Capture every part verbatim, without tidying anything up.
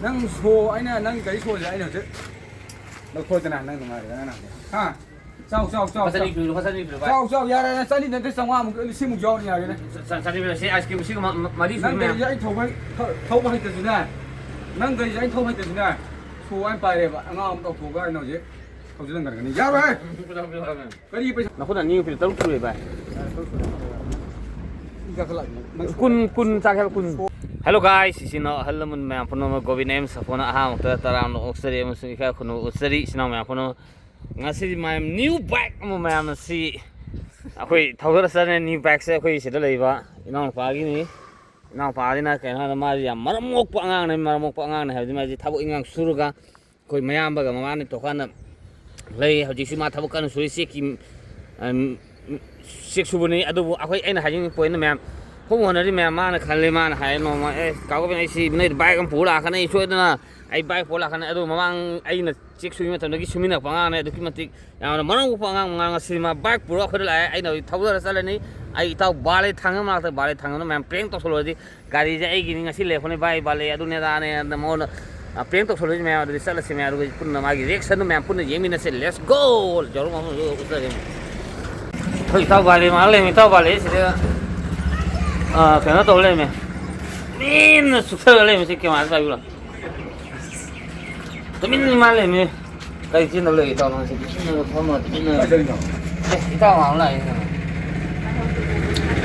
ꯅꯪ ꯁꯣ, ꯑꯩꯅ ꯅꯪ ꯒꯥꯔꯤ ꯁꯣꯁꯦ ꯑꯩꯅ ꯍꯧꯖꯤꯛ ꯂꯧꯊꯣꯛꯇꯅ ꯅꯪ ꯅꯨꯡꯉꯥꯏꯔꯦꯗꯅ ꯅꯪ ꯍꯧꯖꯤꯛ꯫ ꯍꯥ? ꯆꯥꯎ, ꯆꯥꯎ, ꯆꯥꯎ, ꯂꯨꯄꯥ ꯆꯥꯎ꯫ ꯆꯅꯤ ꯄꯤꯔꯣ, ꯂꯨꯄꯥ ꯆꯅꯤ ꯄꯤꯔꯣ, ꯚꯥꯏ꯫ ꯆꯥꯎ, ꯆꯥꯎ, ꯌꯥꯔꯦ, ꯌꯥꯔꯦ, ꯆꯅꯤ ꯅꯠꯇꯦ, ꯆꯥꯝꯃꯉꯥꯃꯨꯛ, ꯂꯤꯁꯤꯡꯃꯨꯛ ꯌꯥꯎꯔꯅꯤ, ꯌꯥꯔꯦꯅꯦ꯫ ꯆ-, ꯆ-, ꯆꯅꯤ ꯄꯤꯔꯣ, ꯁꯤ ice cream, ꯁꯤꯒ ꯃ-, ꯃ-, ꯃꯔꯤ ꯅꯪ ꯁꯨꯔꯤ ꯃꯌꯥꯝ꯫ ꯒꯥꯔꯤꯁꯦ ꯑꯩ ꯊꯧꯕ ꯍꯩ-, ꯊ-, ꯊꯧꯕ ꯍꯩꯇ꯭ꯔꯁꯨꯅꯦ, ꯅꯪ ꯒꯥꯔꯤꯁꯦ ꯑꯩ ꯊꯧꯕ ꯍꯩꯇ꯭ꯔꯁꯨꯅꯦ, ꯁꯣ ꯑꯩꯅ ꯄꯥꯏꯔꯦꯕ, ꯑꯉꯥꯎ ꯑꯃ ꯇꯧꯊꯣꯛꯑꯒ ꯑꯩꯅ ꯍꯧꯖꯤꯛ ꯊꯧꯖꯤꯜ ꯂꯪꯈꯠꯂꯛꯀꯅꯤ꯫ ꯌꯥꯔꯣꯏ! ꯀꯔꯤ ꯄꯩꯁꯥ? ꯅꯈꯨꯠ ꯑꯅꯤ ꯄꯤꯔ ꯇꯔꯨꯛ ꯁꯨꯔꯦ, ꯚꯥꯏ꯫ ꯀꯨꯟ, ꯀꯨꯟ ꯆꯥꯒꯦ ꯍꯥꯏꯕ, ꯀꯨꯟ꯫ Hello guys, ꯏꯆꯤꯟ ꯏꯅꯥꯎ ꯑꯍꯜ ꯂꯃꯟ ꯃꯌꯥꯝ ꯄꯨꯝꯅꯃꯛ, ꯒꯣꯕꯤꯟ ꯑꯦꯝ ꯁꯥꯐꯣꯅ ꯑꯍꯥꯟꯕꯃꯛꯇ ꯇꯔꯥꯝꯅ ꯑꯣꯛꯆꯔꯤ ꯑꯃꯁꯨꯡ ꯏꯀꯥꯏ ꯈꯨꯝꯅꯕ ꯎꯠꯆꯔꯤ꯫ ꯏꯆꯤꯟ ꯏꯅꯥꯎ ꯃꯌꯥꯝ ꯄꯨꯝꯅꯃꯛ, ꯉꯁꯤꯗꯤ ꯃꯌꯥꯝ new bike ꯑꯃ ꯃꯌꯥꯝ ꯑꯁꯤ ꯑꯩꯈꯣꯏ ꯊꯧꯖꯔ ꯆꯠꯂꯦ꯫ New bikeꯁꯦ ꯑꯩꯈꯣꯏ ꯁꯤꯗ ꯂꯩꯕ ꯏꯅꯥꯎꯅꯨꯄꯥꯒꯤꯅꯤ꯫ ꯏꯅꯥꯎꯄꯥꯁꯤꯅ ꯀꯩꯅꯣ ꯍꯥꯏꯕꯗ ꯃꯥꯁꯤ ꯌꯥꯝ ꯃꯔꯝ ꯃꯣꯛꯄ ꯑꯉꯥꯡꯅꯤ, ꯃꯔꯝ ꯃꯣꯛꯄ ꯑꯉꯥꯡꯅꯤ ꯍꯥꯏꯕꯗꯤ ꯃꯥꯁꯤ ꯊꯕꯛ ꯏꯟꯈꯥꯡ ꯁꯨꯔꯒ ꯑꯩꯈꯣꯏ ꯃꯌꯥꯝꯕꯒ ꯃꯃꯥꯅꯤ ꯇꯣꯈꯥꯟꯅ ꯂꯩ꯫ ꯍꯧꯖꯤꯛꯁꯤ ꯃꯥ ꯊꯕꯛ ꯀꯟꯅ ꯁꯨꯔꯤ, ꯆꯦꯛꯀꯤ, ꯑꯝ, ꯆꯦꯛ ꯁꯨꯕꯅꯤ꯫ ꯑꯗꯨꯕꯨ ꯑꯩꯈꯣꯏ, ꯑꯩꯅ ꯍꯥꯏꯅꯤꯡꯉꯤ point ꯃꯌꯥꯝ, ꯍꯣꯝ ꯑꯣꯅꯔꯗꯤ ꯃꯌꯥꯝ ꯃꯥꯅ ꯈꯜꯂꯤ, ꯃꯥꯅ ꯍꯥꯏ ꯅꯣꯡꯃ, "ꯑꯦ, ꯀꯥ ꯒꯣꯕꯤꯟ, ꯑꯩ ꯁꯤ ꯅꯣꯏꯗ bike ꯑꯃ ꯄꯨꯔ ꯂꯥꯛꯀꯅꯤ, ꯑꯩ ꯁꯣꯏꯗꯅ ꯑꯩ bike ꯄꯨꯔ ꯂꯥꯛꯀꯅꯤ"꯫ ꯑꯗꯨ ꯃꯃꯥꯡ ꯑꯩꯅ ꯆꯦꯛ ꯁꯨꯕ ꯃꯇꯝꯗꯒꯤ ꯁꯨꯃꯤꯟꯅꯔꯛꯄ ꯑꯉꯥꯡꯅꯦ, ꯑꯗꯨꯛꯀꯤ ꯃꯇꯤꯛ ꯌꯥꯝꯅ ꯃꯔꯝ ꯃꯣꯛꯄ ꯑꯉꯥꯡ꯫ ꯉꯁꯤ ꯃꯥ bike ꯄꯨꯔꯒ ꯑꯩꯈꯣꯏꯗ ꯂꯥꯛꯑꯦ, ꯑꯩꯅ ꯍꯧꯖꯤꯛ ꯊꯧꯖꯔ ꯆꯠꯂꯅꯤ꯫ ꯑꯩ ꯏꯇꯥꯎ ꯕꯥꯂꯦ ꯊꯥꯡꯒ ꯃꯅꯥꯛꯇ, ꯕꯥꯂꯦ ꯊꯥꯡꯒꯅ ꯃꯌꯥꯝ prank ꯇꯧꯁꯜꯂꯨꯔꯗꯤ, "ꯒꯥꯔꯤꯁꯦ ꯑꯩꯒꯤꯅꯤ, ꯉꯁꯤ ꯂꯩꯔꯛꯄꯅꯦ ꯚꯥꯏ, ꯕꯥꯂꯦ ꯑꯗꯨꯅꯦ ꯑꯗꯥꯅꯦ" ꯑꯅ ꯃꯉꯣꯟꯗ, ꯑ, prank ꯇꯧꯁꯜꯂꯨꯁꯤ ꯃꯌꯥꯝ꯫ ꯑꯗꯨꯗꯤ ꯆꯠꯂꯁꯤ ꯃꯌꯥꯝ, ꯑꯗꯨꯒ ꯄꯨꯟꯅ ꯃꯥꯒꯤ reactionꯗꯨ ꯃꯌꯥꯝ ꯄꯨꯟꯅ ꯌꯦꯡꯃꯤꯟꯅꯁꯦ꯫ Let's go! ꯖꯧꯔꯨ ꯃꯐꯝꯗꯨꯗ ꯎꯠꯆꯒꯦ꯫ ꯑꯩꯈꯣꯏ ꯏꯇꯥꯎ ꯕꯥꯂꯦ ꯃꯥ ꯂꯩꯔꯝꯃꯤ, ꯏꯇꯥꯎ ꯕꯥꯂꯦ ꯁꯤꯗ, ꯑ, ꯀꯩꯅꯣ ꯇꯧ ꯂꯩꯔꯝꯃꯦ꯫ ꯃꯤꯅ ꯆꯨꯞꯊꯔꯒ ꯂꯩꯔꯝꯃꯤ꯫ ꯁꯤ cameraꯁꯦ ꯄꯥꯏꯕꯤꯔꯣ꯫ ꯇꯨꯃꯤꯟ ꯃꯥ ꯂꯩꯔꯝꯃꯤ꯫ ꯀꯔꯤ ꯆꯦꯟꯗꯕ ꯂꯩꯒꯦ ꯏꯇꯥꯎ ꯅꯪꯁꯦ? ꯇꯨꯃꯤꯟꯅ ꯐꯝꯃ ꯇꯨꯃꯤꯟꯅ꯫ ꯀꯥꯏ ꯆꯠꯂꯤꯅꯣ? ꯑꯦ, ꯏꯇꯥꯎ ꯉꯥꯏꯍꯥꯛ ꯂꯥꯛꯑꯦ ꯀꯩꯅꯣ꯫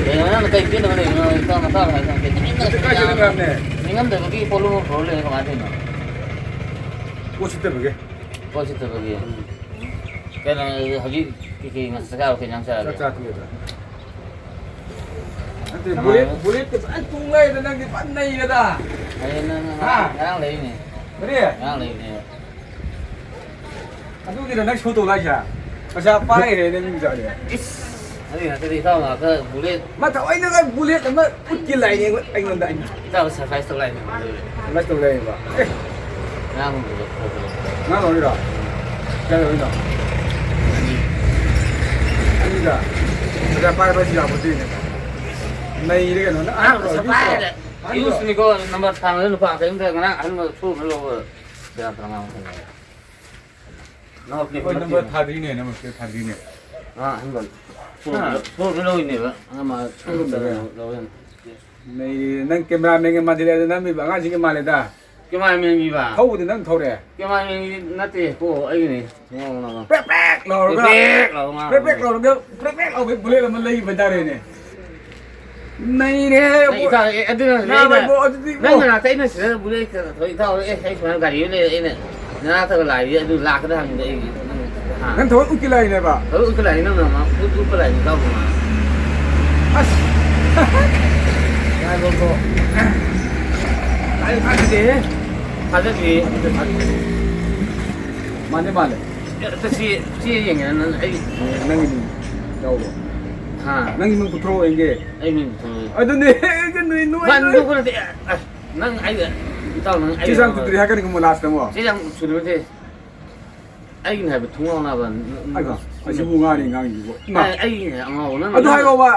ꯀꯩꯅꯣ ꯅꯪꯅ ꯀꯩ ꯆꯦꯟꯗꯕ ꯂꯩꯔꯤꯅꯣ? ꯏꯇꯥꯎ ꯅꯇꯥꯎ ꯍꯥꯏꯗꯣ ꯅꯠꯇꯦ꯫ ꯇꯨꯃꯤꯟꯅ ꯀꯥꯏ ꯆꯠꯂꯤꯅꯣ ꯍꯥꯏꯕꯅꯦ? ꯅꯤꯡꯉꯝꯗꯕꯒꯤ ꯄꯣꯠꯂꯨꯝ ꯑꯃ ꯄꯨꯔ ꯂꯩꯔꯦ ꯀꯃꯥꯏꯅ ꯇꯧꯔꯤꯅꯣ? ꯄꯣꯠ ꯁꯤꯠꯇꯕꯒꯤ꯫ ꯄꯣꯠ ꯁꯤꯠꯇꯕꯒꯤ꯫ ꯎꯝ꯫ ꯀꯩꯅꯣ ꯍꯧꯖꯤꯛ ꯀꯩꯀꯩ ꯆꯥꯛ ꯆꯥꯔꯕꯣ? ꯀꯩ ꯏꯟꯖꯥꯡ ꯆꯥꯔꯒꯦ? ꯆꯥꯛ ꯆꯥ ꯇꯣꯛꯑꯦꯗ꯫ ꯅꯠꯇꯦ, ꯀꯃꯥꯏꯅ? Bullet, Bulletꯇꯤ ꯐꯖꯅ ꯇꯣꯡ ꯂꯩꯗ, ꯅꯪꯗꯤ ꯐꯖꯅ ꯅꯩꯔꯦꯗ꯫ ꯑꯩ ꯅꯪ ꯉꯔꯥꯡ, ꯍꯥ? ꯉꯔꯥꯡ ꯂꯩꯔꯤꯅꯦ꯫ ꯀꯔꯤ? ꯉꯔꯥꯡ ꯂꯩꯔꯤꯅꯦ꯫ ꯑꯗꯨꯒꯤꯔ ꯅꯪ show ꯇꯧ ꯂꯥꯛꯏꯁꯦ? ꯄꯩꯁꯥ ꯄꯥꯏꯈ꯭ꯔꯦ ꯅꯪ ꯃꯤꯡ ꯆꯠꯂꯦ꯫ ꯏꯁ! ꯑꯗꯨꯒꯤ ꯅꯠꯇꯦꯗ, ꯏꯇꯥꯎ ꯉꯥꯛꯇ Bullet꯫ ꯃꯥ ꯊꯑꯣꯏꯅꯒ Bullet ꯑꯃ ꯎꯠꯀꯦ ꯂꯥꯛꯏꯅꯦ ꯑꯩꯉꯣꯟꯗ꯫ ꯏꯇꯥꯎ surprise ꯇꯧ ꯂꯥꯛꯏꯅꯦ꯫ Surprise ꯇꯧ ꯂꯥꯛꯏꯕ꯫ ꯑꯦ! ꯉꯔꯥꯡ ꯍꯧꯖꯤꯛ ꯊꯣꯛꯄꯗꯣ꯫ ꯉꯔꯥꯡ ꯂꯧꯔꯤꯔꯣ? ꯀꯌꯥ ꯂꯧꯔꯤꯅꯣ? ꯑꯅꯤꯗ? ꯄꯩꯁꯥ ꯄꯥꯏꯕ ꯍꯥꯏꯁꯤ ꯌꯥꯄꯣꯠꯇꯦꯅꯦ꯫ ꯅꯩꯔꯦ ꯀꯩꯅꯣ꯫ ꯅꯪ ꯑꯍꯥꯟꯕ ꯄꯩꯁꯥ ꯂꯧꯔꯤꯗꯣ? ꯄꯥꯏꯔꯦ꯫ ꯌꯨꯁꯅꯤꯀꯣ, ꯅꯝꯕꯔ ꯊꯥꯡꯗ ꯅꯨꯄꯥ ꯀꯔꯤꯝꯇ ꯉꯔꯥꯡ ꯑꯍꯟꯕ ꯁꯣꯝꯗ ꯂꯧꯕ ꯁꯦꯔꯥꯟ ꯇꯨꯔꯥꯟ ꯉꯥꯡꯕ ꯅꯠꯇꯦ꯫ ꯅꯃꯛꯇꯤ ꯍꯣꯏ, ꯅꯝꯕꯔ ꯅꯠꯇꯦ꯫ ꯊꯥꯗ꯭ꯔꯤꯅꯦ, ꯅꯃꯛꯇꯤ ꯊꯥꯗ꯭ꯔꯤꯅꯦ꯫ ꯑꯥ, ꯑꯍꯟꯕ ꯁꯣꯝꯗ ꯍꯥ? ꯁꯣꯝꯗ ꯂꯧꯔꯤꯅꯦꯕ꯫ ꯑꯃ ꯁꯣꯝꯗ ꯂꯧꯔꯤꯅꯦ꯫ ꯅꯩ, ꯅꯪ ꯀꯦꯃꯦꯔꯥꯃꯦꯟꯒ ꯃꯥꯟꯁꯤꯜꯂꯛꯑꯦ, ꯑꯗꯨ ꯅꯝꯃꯤꯕ ꯑꯉꯥꯡꯁꯤꯡꯒ ꯃꯥꯜꯂꯦꯗ꯫ ꯀꯦꯃꯦꯔꯥꯃꯦꯟꯒꯤꯕ? ꯊꯧꯕꯗꯤ ꯅꯪ ꯊꯧꯔꯦ꯫ ꯀꯦꯃꯦꯔꯥꯃꯦꯟꯒꯤ ꯅꯠꯇꯦ ꯀꯣ, ꯑꯩꯒꯤꯅꯦ꯫ ꯄ꯭ꯔꯦꯛ ꯄ꯭ꯔꯦꯛ ꯂꯥꯎꯔꯒ, ꯄ꯭ꯔꯦꯛ ꯄ꯭ꯔꯦꯛ ꯂꯥꯎꯔꯒ ꯉꯥꯡꯕ꯫ ꯄ꯭ꯔꯦꯛ ꯄ꯭ꯔꯦꯛ ꯂꯥꯎꯔꯒ, ꯄ꯭ꯔꯦꯛ ꯄ꯭ꯔꯦꯛ ꯂꯥꯎꯕꯒꯤ ꯕꯨꯂꯦꯠ ꯑꯃ ꯂꯩꯕ ꯍꯥꯏꯇꯥꯔꯦꯅꯦ꯫ ꯅꯩꯔꯦꯍꯦ, ꯑꯩ ꯏꯇꯥꯎ, ꯑꯦ, ꯑꯗꯨꯅ ꯅꯥꯕ ꯑꯩꯅ, ꯏꯕꯣ, ꯑꯗꯨꯗꯤ ꯅꯪ ꯏꯕꯣ꯫ ꯅꯅꯥꯛꯇ ꯑꯩꯅ ꯁꯤꯗ ꯕꯨꯂꯦꯠ ꯊꯧ, ꯏꯇꯥꯎ, ꯑꯦ, ꯑꯩ ꯁꯨꯃꯥꯏꯅ ꯒꯥꯔꯤ ꯑꯃ ꯂꯩꯔꯦ, ꯑꯩꯅ ꯅꯅꯥꯛꯇꯒ ꯂꯥꯛꯏꯁꯦ ꯑꯗꯨ ꯂꯥꯛꯀꯗ꯭ꯔꯥ ꯍꯪꯕꯗ ꯑꯩ ꯅꯪ ꯍꯥ? ꯅꯪ ꯊꯕꯛ ꯎꯠꯀꯦ ꯂꯥꯛꯏꯅꯦꯕ? ꯊꯕꯛ ꯎꯠꯀꯦ ꯂꯥꯛꯏ, ꯅꯪꯅ ꯑꯃ ꯎꯠ-, ꯎꯠꯄ ꯂꯥꯛꯏꯅꯦ, ꯏꯇꯥꯎ꯫ ꯑꯁ! ꯉꯥꯏꯈꯣꯀꯣ꯫ ꯑꯩ ꯊꯥꯖꯗꯦꯍꯦ꯫ ꯊꯥꯖꯗꯦ꯫ ꯃꯥꯅꯦ, ꯃꯥꯅꯦ꯫ ꯑꯦ, ꯑꯝꯇ ꯆꯦ, ꯆꯦ ꯌꯦꯡꯒꯦ, ꯅꯪ, ꯑꯩ ꯅꯪꯒꯤ ꯃꯤꯡ ꯌꯥꯎꯕ꯭ꯔꯣ? ꯍꯥ? ꯅꯪꯒꯤ ꯃꯤꯡ ꯄꯨꯊꯣꯔꯛꯑꯣ ꯌꯦꯡꯒꯦ꯫ ꯑꯩ ꯃꯤꯡ ꯄꯨꯊꯣꯔꯛꯑꯣ꯫ ꯑꯗꯨꯅꯦ, ꯑꯩꯒ ꯅꯣꯏ, ꯅꯣꯏ, ꯃꯥ ꯅꯣꯏ꯫ ꯅꯣꯛꯄ ꯅꯠꯇꯦ꯫ ꯑꯁ, ꯅꯪ ꯑꯩꯒ, ꯏꯇꯥꯎ, ꯅꯪ ꯑꯩꯒ ꯆꯦ ꯆꯥꯡ ꯅꯣꯛꯑꯣ꯫ ꯁꯨꯗ꯭ꯔꯤ ꯍꯥꯏꯔꯛꯀꯅꯤꯀꯣ ꯂꯥꯁꯇ ꯑꯃꯨꯛ꯫ ꯆꯦ ꯆꯥꯡ ꯁꯨꯗ꯭ꯔꯤ ꯅꯠꯇꯦ꯫ ꯑꯩꯒꯤꯅꯦ ꯍꯥꯏꯕ ꯊꯣꯡꯅꯥꯎ ꯅꯥꯕ꯫ ꯑꯩꯒ, ꯑꯁꯤꯕꯨ ꯉꯥꯡꯅꯤ ꯉꯥꯡꯉꯤꯁꯤꯕꯣ꯫ ꯏꯃꯥ꯫ ꯑꯩ, ꯑꯩꯒꯤꯅꯦ ꯑꯉꯥꯎꯕ꯫ ꯅꯪ, ꯑꯗꯨ ꯅꯪ, ꯍꯥꯏꯔꯣꯕ꯫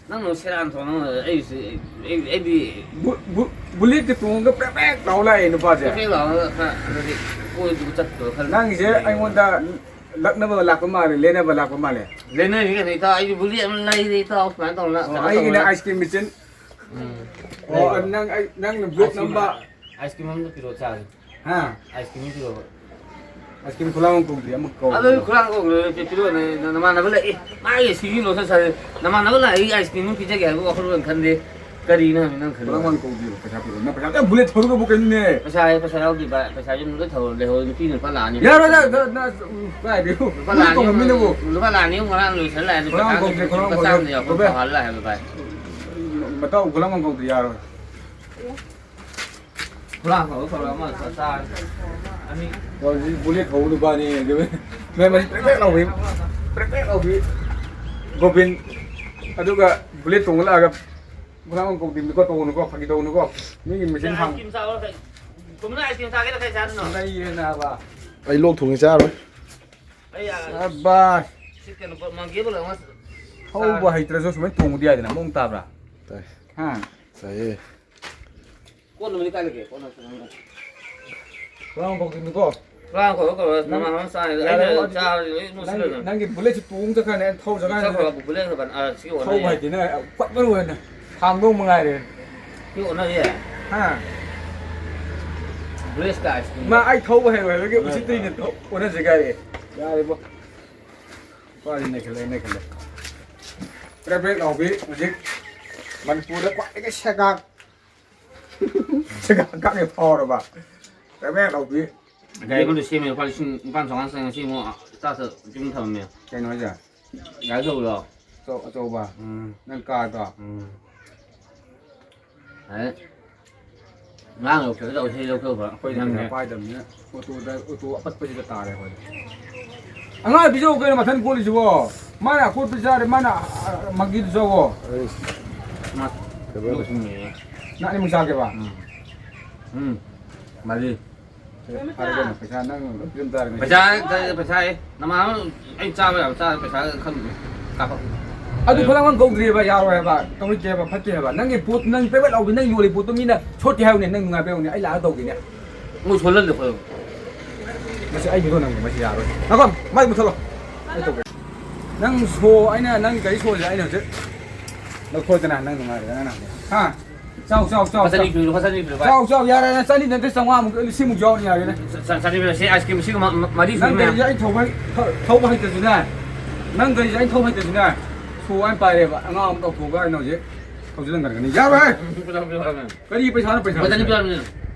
ꯅꯪꯅ ꯁꯦꯔꯥꯟ ꯇꯨꯔꯥꯟ ꯉꯥꯡꯅ ꯑꯩꯁꯦ, ꯑꯩ, ꯑꯩꯗꯤ ꯕꯨ-, ꯕꯨ-, ꯕꯨꯂꯦꯠꯀ ꯇꯣꯡꯉꯒ ꯄ꯭ꯔꯦꯛ ꯄ꯭ꯔꯦꯛ ꯂꯥꯎ ꯂꯥꯛꯑꯦ ꯅꯨꯄꯥꯁꯦ꯫ ꯄ꯭ꯔꯦꯛ ꯄ꯭ꯔꯦꯛ ꯂꯥꯎꯔꯒ ꯈꯔ ꯑꯗꯨꯗꯤ ꯀꯣꯏꯕ ꯆꯠꯄꯗꯣ ꯈꯔ ꯅꯪꯒꯤꯁꯦ ꯂꯩꯌꯦꯕ꯫ ꯑꯩꯉꯣꯟꯗ ꯂꯛꯅꯕ ꯂꯥꯛꯄ ꯃꯥꯜꯂꯦ, ꯂꯦꯟꯅꯕ ꯂꯥꯛꯄ ꯃꯥꯜꯂꯦ꯫ ꯂꯦꯟꯅꯔꯤ ꯀꯩꯅꯣ ꯏꯇꯥꯎ, ꯑꯩꯗꯤ ꯕꯨꯂꯦꯠ ꯑꯃ ꯂꯩꯔꯦ ꯏꯇꯥꯎ, ꯁꯨꯃꯥꯏꯅ ꯇꯧꯔꯒ ꯑꯣ, ꯀꯩꯅꯣ ꯑꯩꯒꯤꯅ ꯇꯧꯔꯒ꯫ Ice cream machine. ꯎꯝ꯫ ꯑꯣ, ꯂꯩꯔꯦ꯫ ꯅꯪ, ꯑꯩ, ꯅꯪꯅ ꯕ꯭ꯂꯣꯛ ꯑꯥꯏꯁ ꯀ꯭ꯔꯤꯝ, ꯅꯝꯕ꯫ ꯑꯥꯏꯁ ꯀ꯭ꯔꯤꯝ ꯑꯃ ꯄꯤꯔꯛꯑꯣ ꯆꯥꯒꯦ꯫ ꯍꯥ? ꯑꯥꯏꯁ ꯀ꯭ꯔꯤꯝ ꯑꯃ ꯄꯤꯔꯛꯑꯣ꯫ ꯑꯥꯏꯁ ꯀ꯭ꯔꯤꯝ ꯈꯨꯂꯥꯡ ꯑꯃ ꯀꯧꯗ꯭ꯔꯤ, ꯑꯃ ꯀꯧ꯫ ꯑꯗꯨ ꯈꯨꯂꯥꯡ ꯀꯧꯗ꯭ꯔꯤ, ꯄꯤ-, ꯄꯤꯔꯛꯑꯣꯅꯦ, ꯅ-, ꯅꯃꯥꯟꯅꯕ ꯂꯩ꯫ ꯑꯦ, ꯃꯥꯒꯤ ꯁꯤꯒꯤ ꯂꯣꯏꯁꯟ ꯁꯥꯔꯦ꯫ ꯅꯃꯥꯟꯅꯕ ꯂꯥꯛꯏ, ꯑꯥꯏꯁ ꯀ꯭ꯔꯤꯝ ꯑꯃ ꯄꯤꯖꯒꯦ ꯍꯥꯏꯕ ꯋꯥꯈꯜꯂꯣꯟ ꯈꯟꯗꯦ꯫ ꯀꯔꯤꯅꯣ ꯍꯥꯏꯕ ꯅꯪ ꯈꯜꯂꯤꯗꯣ? ꯈꯨꯂꯥꯡ ꯑꯃ ꯀꯧꯗ꯭ꯔꯤꯕ, ꯄꯩꯁꯥ ꯄꯤꯔꯛꯑꯣ꯫ ꯅꯪ ꯄꯩꯁꯥ, ꯑꯦ, ꯕꯨꯂꯦꯠ ꯊꯧꯔꯒꯕꯨ ꯀꯩꯅꯣꯅꯦ? ꯄꯩꯁꯥ ꯍꯥꯏ, ꯄꯩꯁꯥ ꯌꯥꯎꯗꯦ ꯚꯥꯏ꯫ ꯄꯩꯁꯥꯁꯦ ꯂꯣꯏ ꯊꯧꯔ ꯂꯩꯍꯧꯔꯦ꯫ ꯅꯨꯄꯤꯅ ꯂꯨꯄꯥ ꯂꯥꯛ ꯑꯅꯤ ꯌꯥꯔꯣꯏ, ꯅꯪ, ꯅꯪ, ꯅꯪ, ꯀꯥꯏꯗꯩꯅꯣ? ꯂꯨꯄꯥ ꯕꯨꯂꯦꯠ ꯂꯥꯛ ꯑꯅꯤ, ꯇꯣꯡꯉꯝꯃꯤꯅꯕꯨ꯫ ꯂꯨꯄꯥ ꯂꯥꯛ ꯑꯅꯤ ꯑꯍꯨꯝ ꯉꯔꯥꯡ ꯂꯣꯏꯁꯜꯂꯦ꯫ ꯂꯨꯄꯥ ꯈꯨꯂꯥꯡ ꯑꯃ ꯆꯥꯝꯃ ꯀꯧꯗ꯭ꯔꯤ, ꯈꯨꯂꯥꯡ ꯑꯃ ꯂꯨꯄꯥ ꯀꯧꯗ꯭ꯔꯤ꯫ ꯆꯥꯝꯃ ꯌꯥꯎꯔꯛꯄ ꯀꯧꯕ꯭ꯔꯥ? ꯊꯧꯍꯜꯂꯦ ꯍꯥꯏꯕ ꯚꯥꯏ꯫ ꯃꯇꯥꯎ ꯈꯨꯂꯥꯡ ꯑꯃ ꯀꯧꯗ꯭ꯔꯤ, ꯌꯥꯔꯣꯏ꯫ ꯍꯨꯔꯥꯟ ꯈꯣꯠꯂ ꯈꯣꯠꯂ ꯑꯃ ꯆꯥ-, ꯆꯥꯔꯦ꯫ ꯑꯅꯤ꯫ ꯍꯧꯖꯤꯛ ꯕꯨꯂꯦꯠ ꯊꯧꯕ ꯅꯨꯄꯥꯅꯤ, ꯑꯗꯨ ꯃꯦꯝ ꯑꯁꯤ ꯄ꯭ꯔꯦꯛ ꯄ꯭ꯔꯦꯛ ꯂꯥꯎꯕꯤ, ꯄ꯭ꯔꯦꯛ ꯄ꯭ꯔꯦꯛ ꯂꯥꯎꯕꯤ꯫ ꯒꯣꯕꯤꯟ, ꯑꯗꯨꯒ ꯕꯨꯂꯦꯠ ꯇꯣꯡꯉ ꯂꯥꯛꯑꯒ ꯍꯨꯔꯥꯟ ꯀꯧꯗꯤꯕꯅꯤꯀꯣ, ꯇꯧꯒꯅꯨꯀꯣ, ꯐꯥꯒꯤ ꯇꯧꯒꯅꯨꯀꯣ꯫ ꯃꯤꯒꯤ ꯃꯦꯆꯤꯟ ꯑꯥꯏꯁ ꯍꯥꯡ-, ꯀ꯭ꯔꯤꯝ ꯆꯥꯕ ꯀꯩ-, ꯀꯨꯝꯅ ꯑꯥꯏꯁ ꯀ꯭ꯔꯤꯝ ꯆꯥꯒꯦꯔꯥ ꯀꯩ ꯆꯥꯗꯣꯏꯅꯣ? ꯂꯩꯌꯦ ꯅꯥꯕ꯫ ꯑꯩ ꯂꯣꯛ ꯊꯨꯡꯉꯦ ꯆꯥꯔꯣꯏ꯫ ꯑꯩ, ꯑꯥ, ꯁꯕꯥꯁ꯫ ꯁꯤ ꯀꯩꯅꯣ, ꯃꯪꯒꯦ ꯕꯣꯂꯦ ꯑꯃ ꯊꯧꯕ ꯆꯥꯔꯦ꯫ ꯍꯩꯇ꯭ꯔꯁꯨ ꯁꯨꯃꯥꯏꯅ ꯇꯣꯡꯕꯗꯤ ꯌꯥꯏꯗꯅ, ꯃꯑꯣꯡ ꯇꯥꯕ꯭ꯔꯥ? ꯇꯥꯏ꯫ ꯍꯥ? ꯇꯥꯏꯌꯦ꯫ ꯄꯣꯠ ꯑꯃꯗꯤ ꯀꯥꯏ ꯂꯩꯒꯦ? ꯄꯣꯠ ꯑꯃ ꯈꯤꯇꯪ ꯍꯨꯔꯥꯟ ꯐꯥꯎꯗꯤꯅꯤꯀꯣ꯫ ꯍꯨꯔꯥꯟ ꯈꯣꯠꯂ ꯀꯧꯔ ꯅꯃꯥꯟꯅꯕ ꯆꯥꯔꯤꯗꯣ ꯑꯩꯅ ꯆꯥꯕꯗꯤ ꯂꯣꯏ ꯅꯣꯠꯁꯤꯜꯂꯦ ꯅꯪꯒꯤ ꯑꯗꯨꯝ꯫ ꯅꯪꯒꯤ ꯕꯨꯂꯦꯠꯁꯤ ꯇꯣꯡ ꯆꯠꯈ꯭ꯔꯅꯤ ꯑꯩꯅ ꯊꯧ ꯆꯠꯈ꯭ꯔꯅꯤ꯫ ꯆꯠꯈ꯭ꯔꯕ ꯕꯨꯂꯦꯠ ꯈꯔ ꯕꯟ-, ꯑꯥ, ꯁꯤ ꯑꯣꯟꯅ ꯊꯧꯕ ꯌꯥꯏ꯫ ꯍꯩꯇꯦꯅꯦ꯫ ꯄꯠꯄꯅ ꯂꯣꯏꯔꯦ꯫ ꯊꯥꯡꯗꯧ ꯃꯉꯥꯏꯔꯦ꯫ ꯁꯤ ꯑꯣꯟꯅ ꯌꯥꯏ꯫ ꯍꯥ? Bullet sky skin. ꯃꯥ ꯑꯩ ꯊꯧꯕ ꯍꯩꯔꯣꯏ ꯍꯥꯏꯕꯒꯤ ꯍꯣꯏ, ꯎꯁꯤꯠꯇ꯭ꯔꯤꯅꯦ꯫ ꯍꯣꯏ꯫ ꯊꯧ-, ꯑꯣꯟꯅꯁꯦ ꯀꯥꯏꯔꯦ꯫ ꯌꯥꯔꯦꯕꯣ꯫ ꯅꯨꯄꯥꯁꯤ ꯅꯩꯈꯠꯂꯦ, ꯅꯩꯈꯠꯂꯦ꯫ ꯄ꯭ꯔꯦꯛ ꯄ꯭ꯔꯦꯛ ꯂꯥꯎꯕꯤ ꯍꯧꯖꯤꯛ ꯃꯅꯤꯄꯨꯔꯗ ꯈ꯭ꯋꯥꯏꯗꯒꯤ ꯁꯦꯒꯥꯛ ꯁꯦꯒꯥꯛ ꯀꯥꯞꯅ ꯐꯥꯎꯔꯕ ꯄ꯭ꯔꯦꯛ ꯄ꯭ꯔꯦꯛ ꯂꯥꯎꯕꯤ꯫ ꯒꯥꯔꯤ ꯑꯃꯗ ꯁꯦꯝꯃꯦ ꯂꯨꯄꯥ ꯂꯤꯁꯤꯡ ꯅꯤꯄꯥꯟ ꯆꯥꯝꯃꯉꯥ ꯆꯪꯉꯦ꯫ ꯁꯤ ꯑꯃꯨꯛ ꯁ꯭ꯇꯥꯔꯠꯇ ꯌꯨꯝ ꯊꯝꯃꯝꯃꯦ꯫ ꯀꯩꯅꯣ ꯍꯥꯏꯁꯦ? ꯒꯥꯔꯤ ꯑꯆꯧꯕꯗꯣ꯫ ꯑꯆꯧ-, ꯑꯆꯧꯕ꯫ ꯎꯝ꯫ ꯅꯪ ꯀꯥꯔꯗꯣ꯫ ꯎꯝ꯫ ꯑꯗꯩ ꯉꯔꯥꯡ ꯂꯧꯊꯣꯛꯀꯦ ꯇꯧꯕ ꯏꯁꯩ ꯂꯧꯊꯣꯛꯈ꯭ꯔꯕ꯫ ꯑꯩꯈꯣꯏꯗꯤ ꯅꯪꯅꯦ꯫ ꯄꯩꯁꯥ ꯄꯥꯏꯗꯕꯅꯤꯅ ꯑꯣꯇꯣꯗ, ꯑꯣꯇꯣ ꯑꯄꯠꯄꯁꯤꯗ ꯇꯥꯔꯦ ꯑꯩꯈꯣꯏꯗꯤ꯫ ꯑꯉꯥꯡ ꯄꯤꯖꯧ ꯀꯩꯅꯣ ꯃꯊꯟ ꯀꯣꯠꯂꯤꯁꯤꯕꯣ꯫ ꯃꯥꯅ ꯑꯀꯣꯠꯄ ꯆꯥꯔꯦ, ꯃꯥꯅ, ꯑ, ꯃꯪꯒꯤꯗꯨ ꯆꯥꯎꯋꯣ꯫ ꯃꯥ-, ꯂꯣꯛ ꯊꯨꯡꯉꯦꯌꯦ꯫ ꯅꯪ ꯑꯅꯤꯃꯛ ꯆꯥꯒꯦꯕ? ꯎꯝ꯫ ꯎꯝ꯫ ꯃꯔꯤ꯫ ꯐꯔꯦ ꯀꯩꯅꯣ, ꯄꯩꯁꯥ ꯅꯪ ꯂꯣꯏ ꯄꯤꯔꯝ ꯇꯥꯔꯦꯅꯦ꯫ ꯄꯩꯁꯥ, ꯄꯩꯁꯥ, ꯅꯃꯥꯟꯅꯕ ꯑꯩ ꯆꯥꯕ ꯌꯥꯕ ꯆꯥꯔ ꯄꯩꯁꯥ ꯈꯟꯕꯗꯣ ꯀꯥꯞꯄꯛ꯫ ꯑꯗꯨ ꯈꯨꯂꯪ ꯑꯃ ꯀꯧꯗ꯭ꯔꯤꯑꯕ, ꯌꯥꯔꯣꯏ ꯍꯥꯏꯕ, ꯇꯧꯔꯣꯏꯗꯦꯕ, ꯐꯠꯇꯦ ꯍꯥꯏꯕ꯫ ꯅꯪꯒꯤ ꯄꯣꯠ, ꯅꯪ ꯄꯦꯕꯦꯠ ꯂꯥꯎꯕꯤ, ꯅꯪ ꯌꯣꯜꯂꯤ ꯄꯣꯠꯇꯣ ꯃꯤꯅ ꯁꯣꯠꯀꯦ ꯍꯥꯏꯕꯅꯦ, ꯅꯪ ꯅꯨꯡꯉꯥꯏꯕ ꯌꯥꯎꯅꯦ, ꯑꯩ ꯂꯥꯛꯑꯒ ꯇꯧꯒꯦꯅꯦ꯫ ꯃꯣꯏ ꯁꯣꯜꯍꯜꯂꯦ ꯑꯩꯈꯣꯏ꯫ ꯃꯁꯤ ꯑꯩ ꯚꯤꯗꯤꯑꯣ ꯅꯝꯒꯦ, ꯃꯁꯤ ꯌꯥꯔꯣꯏ꯫ ꯉꯥꯏꯈꯣ, ꯃꯥꯏ ꯃꯨꯠꯊꯠꯂꯣ꯫ ꯑꯩ ꯇꯧꯒꯦ꯫ ꯅꯪ ꯁꯣ, ꯑꯩꯅ ꯅꯪ ꯒꯥꯔꯤ ꯁꯣꯁꯦ ꯑꯩꯅ ꯍꯧꯖꯤꯛ ꯂꯧꯊꯣꯛꯑꯗꯅ, ꯅꯪ ꯅꯨꯡꯉꯥꯏꯔꯦꯗꯅ ꯅꯪ꯫ ꯍꯥ? ꯆꯥꯎ, ꯆꯥꯎ, ꯆꯥꯎ, ꯂꯨꯄꯥ ꯆꯅꯤ ꯆꯥꯎ꯫ ꯄꯤꯌꯨ, ꯂꯨꯄꯥ ꯆꯅꯤ ꯄꯤꯌꯨ, ꯂꯨꯄꯥ꯫ ꯆꯥꯎ, ꯆꯥꯎ, ꯌꯥꯔꯦ, ꯌꯥꯔꯦ, ꯆꯅꯤ ꯅꯠꯇꯦ, ꯆꯥꯝꯃꯉꯥꯃꯨꯛ, ꯂꯤꯁꯤꯡꯃꯨꯛ ꯌꯥꯎꯔꯅꯤ, ꯌꯥꯔꯦꯅꯦ꯫ ꯆ-, ꯆ-, ꯆꯅꯤ ꯄꯤꯌꯨ, ꯁꯤ ꯑꯥꯏꯁ ꯀ꯭ꯔꯤꯝ ꯁꯤ ꯃ-, ꯃ-, ꯃꯔꯤ ꯁꯨꯔꯦ ꯅꯪ ꯃꯌꯥꯝ꯫ ꯒꯥꯔꯤꯁꯦ ꯑꯩ ꯊꯧꯕ ꯍꯩ-, ꯊꯧ-, ꯊꯧꯕ ꯍꯩꯇ꯭ꯔꯁꯨꯅꯦ, ꯅꯪ ꯒꯥꯔꯤꯁꯦ ꯑꯩ ꯊꯧꯕ ꯍꯩꯇ꯭ꯔꯁꯨꯅꯦ, ꯁꯣ ꯑꯃ ꯄꯥꯏꯔꯦꯕ, ꯑꯉꯥꯡ ꯑꯃ ꯀꯧꯊꯣꯛꯑꯒ ꯑꯩꯅ ꯍꯧꯖꯤꯛ ꯊꯧꯖꯤꯜꯍꯟꯈ꯭ꯔꯒꯅꯤ꯫ ꯌꯥꯔꯣꯏ ꯍꯦ! ꯀꯔꯤ ꯄꯩꯁꯥꯅꯣ, ꯄꯩꯁꯥ? ꯂꯨꯄꯥ ꯆꯅꯤ ꯄꯤꯌꯨ ꯍꯥꯏꯕꯅꯤ꯫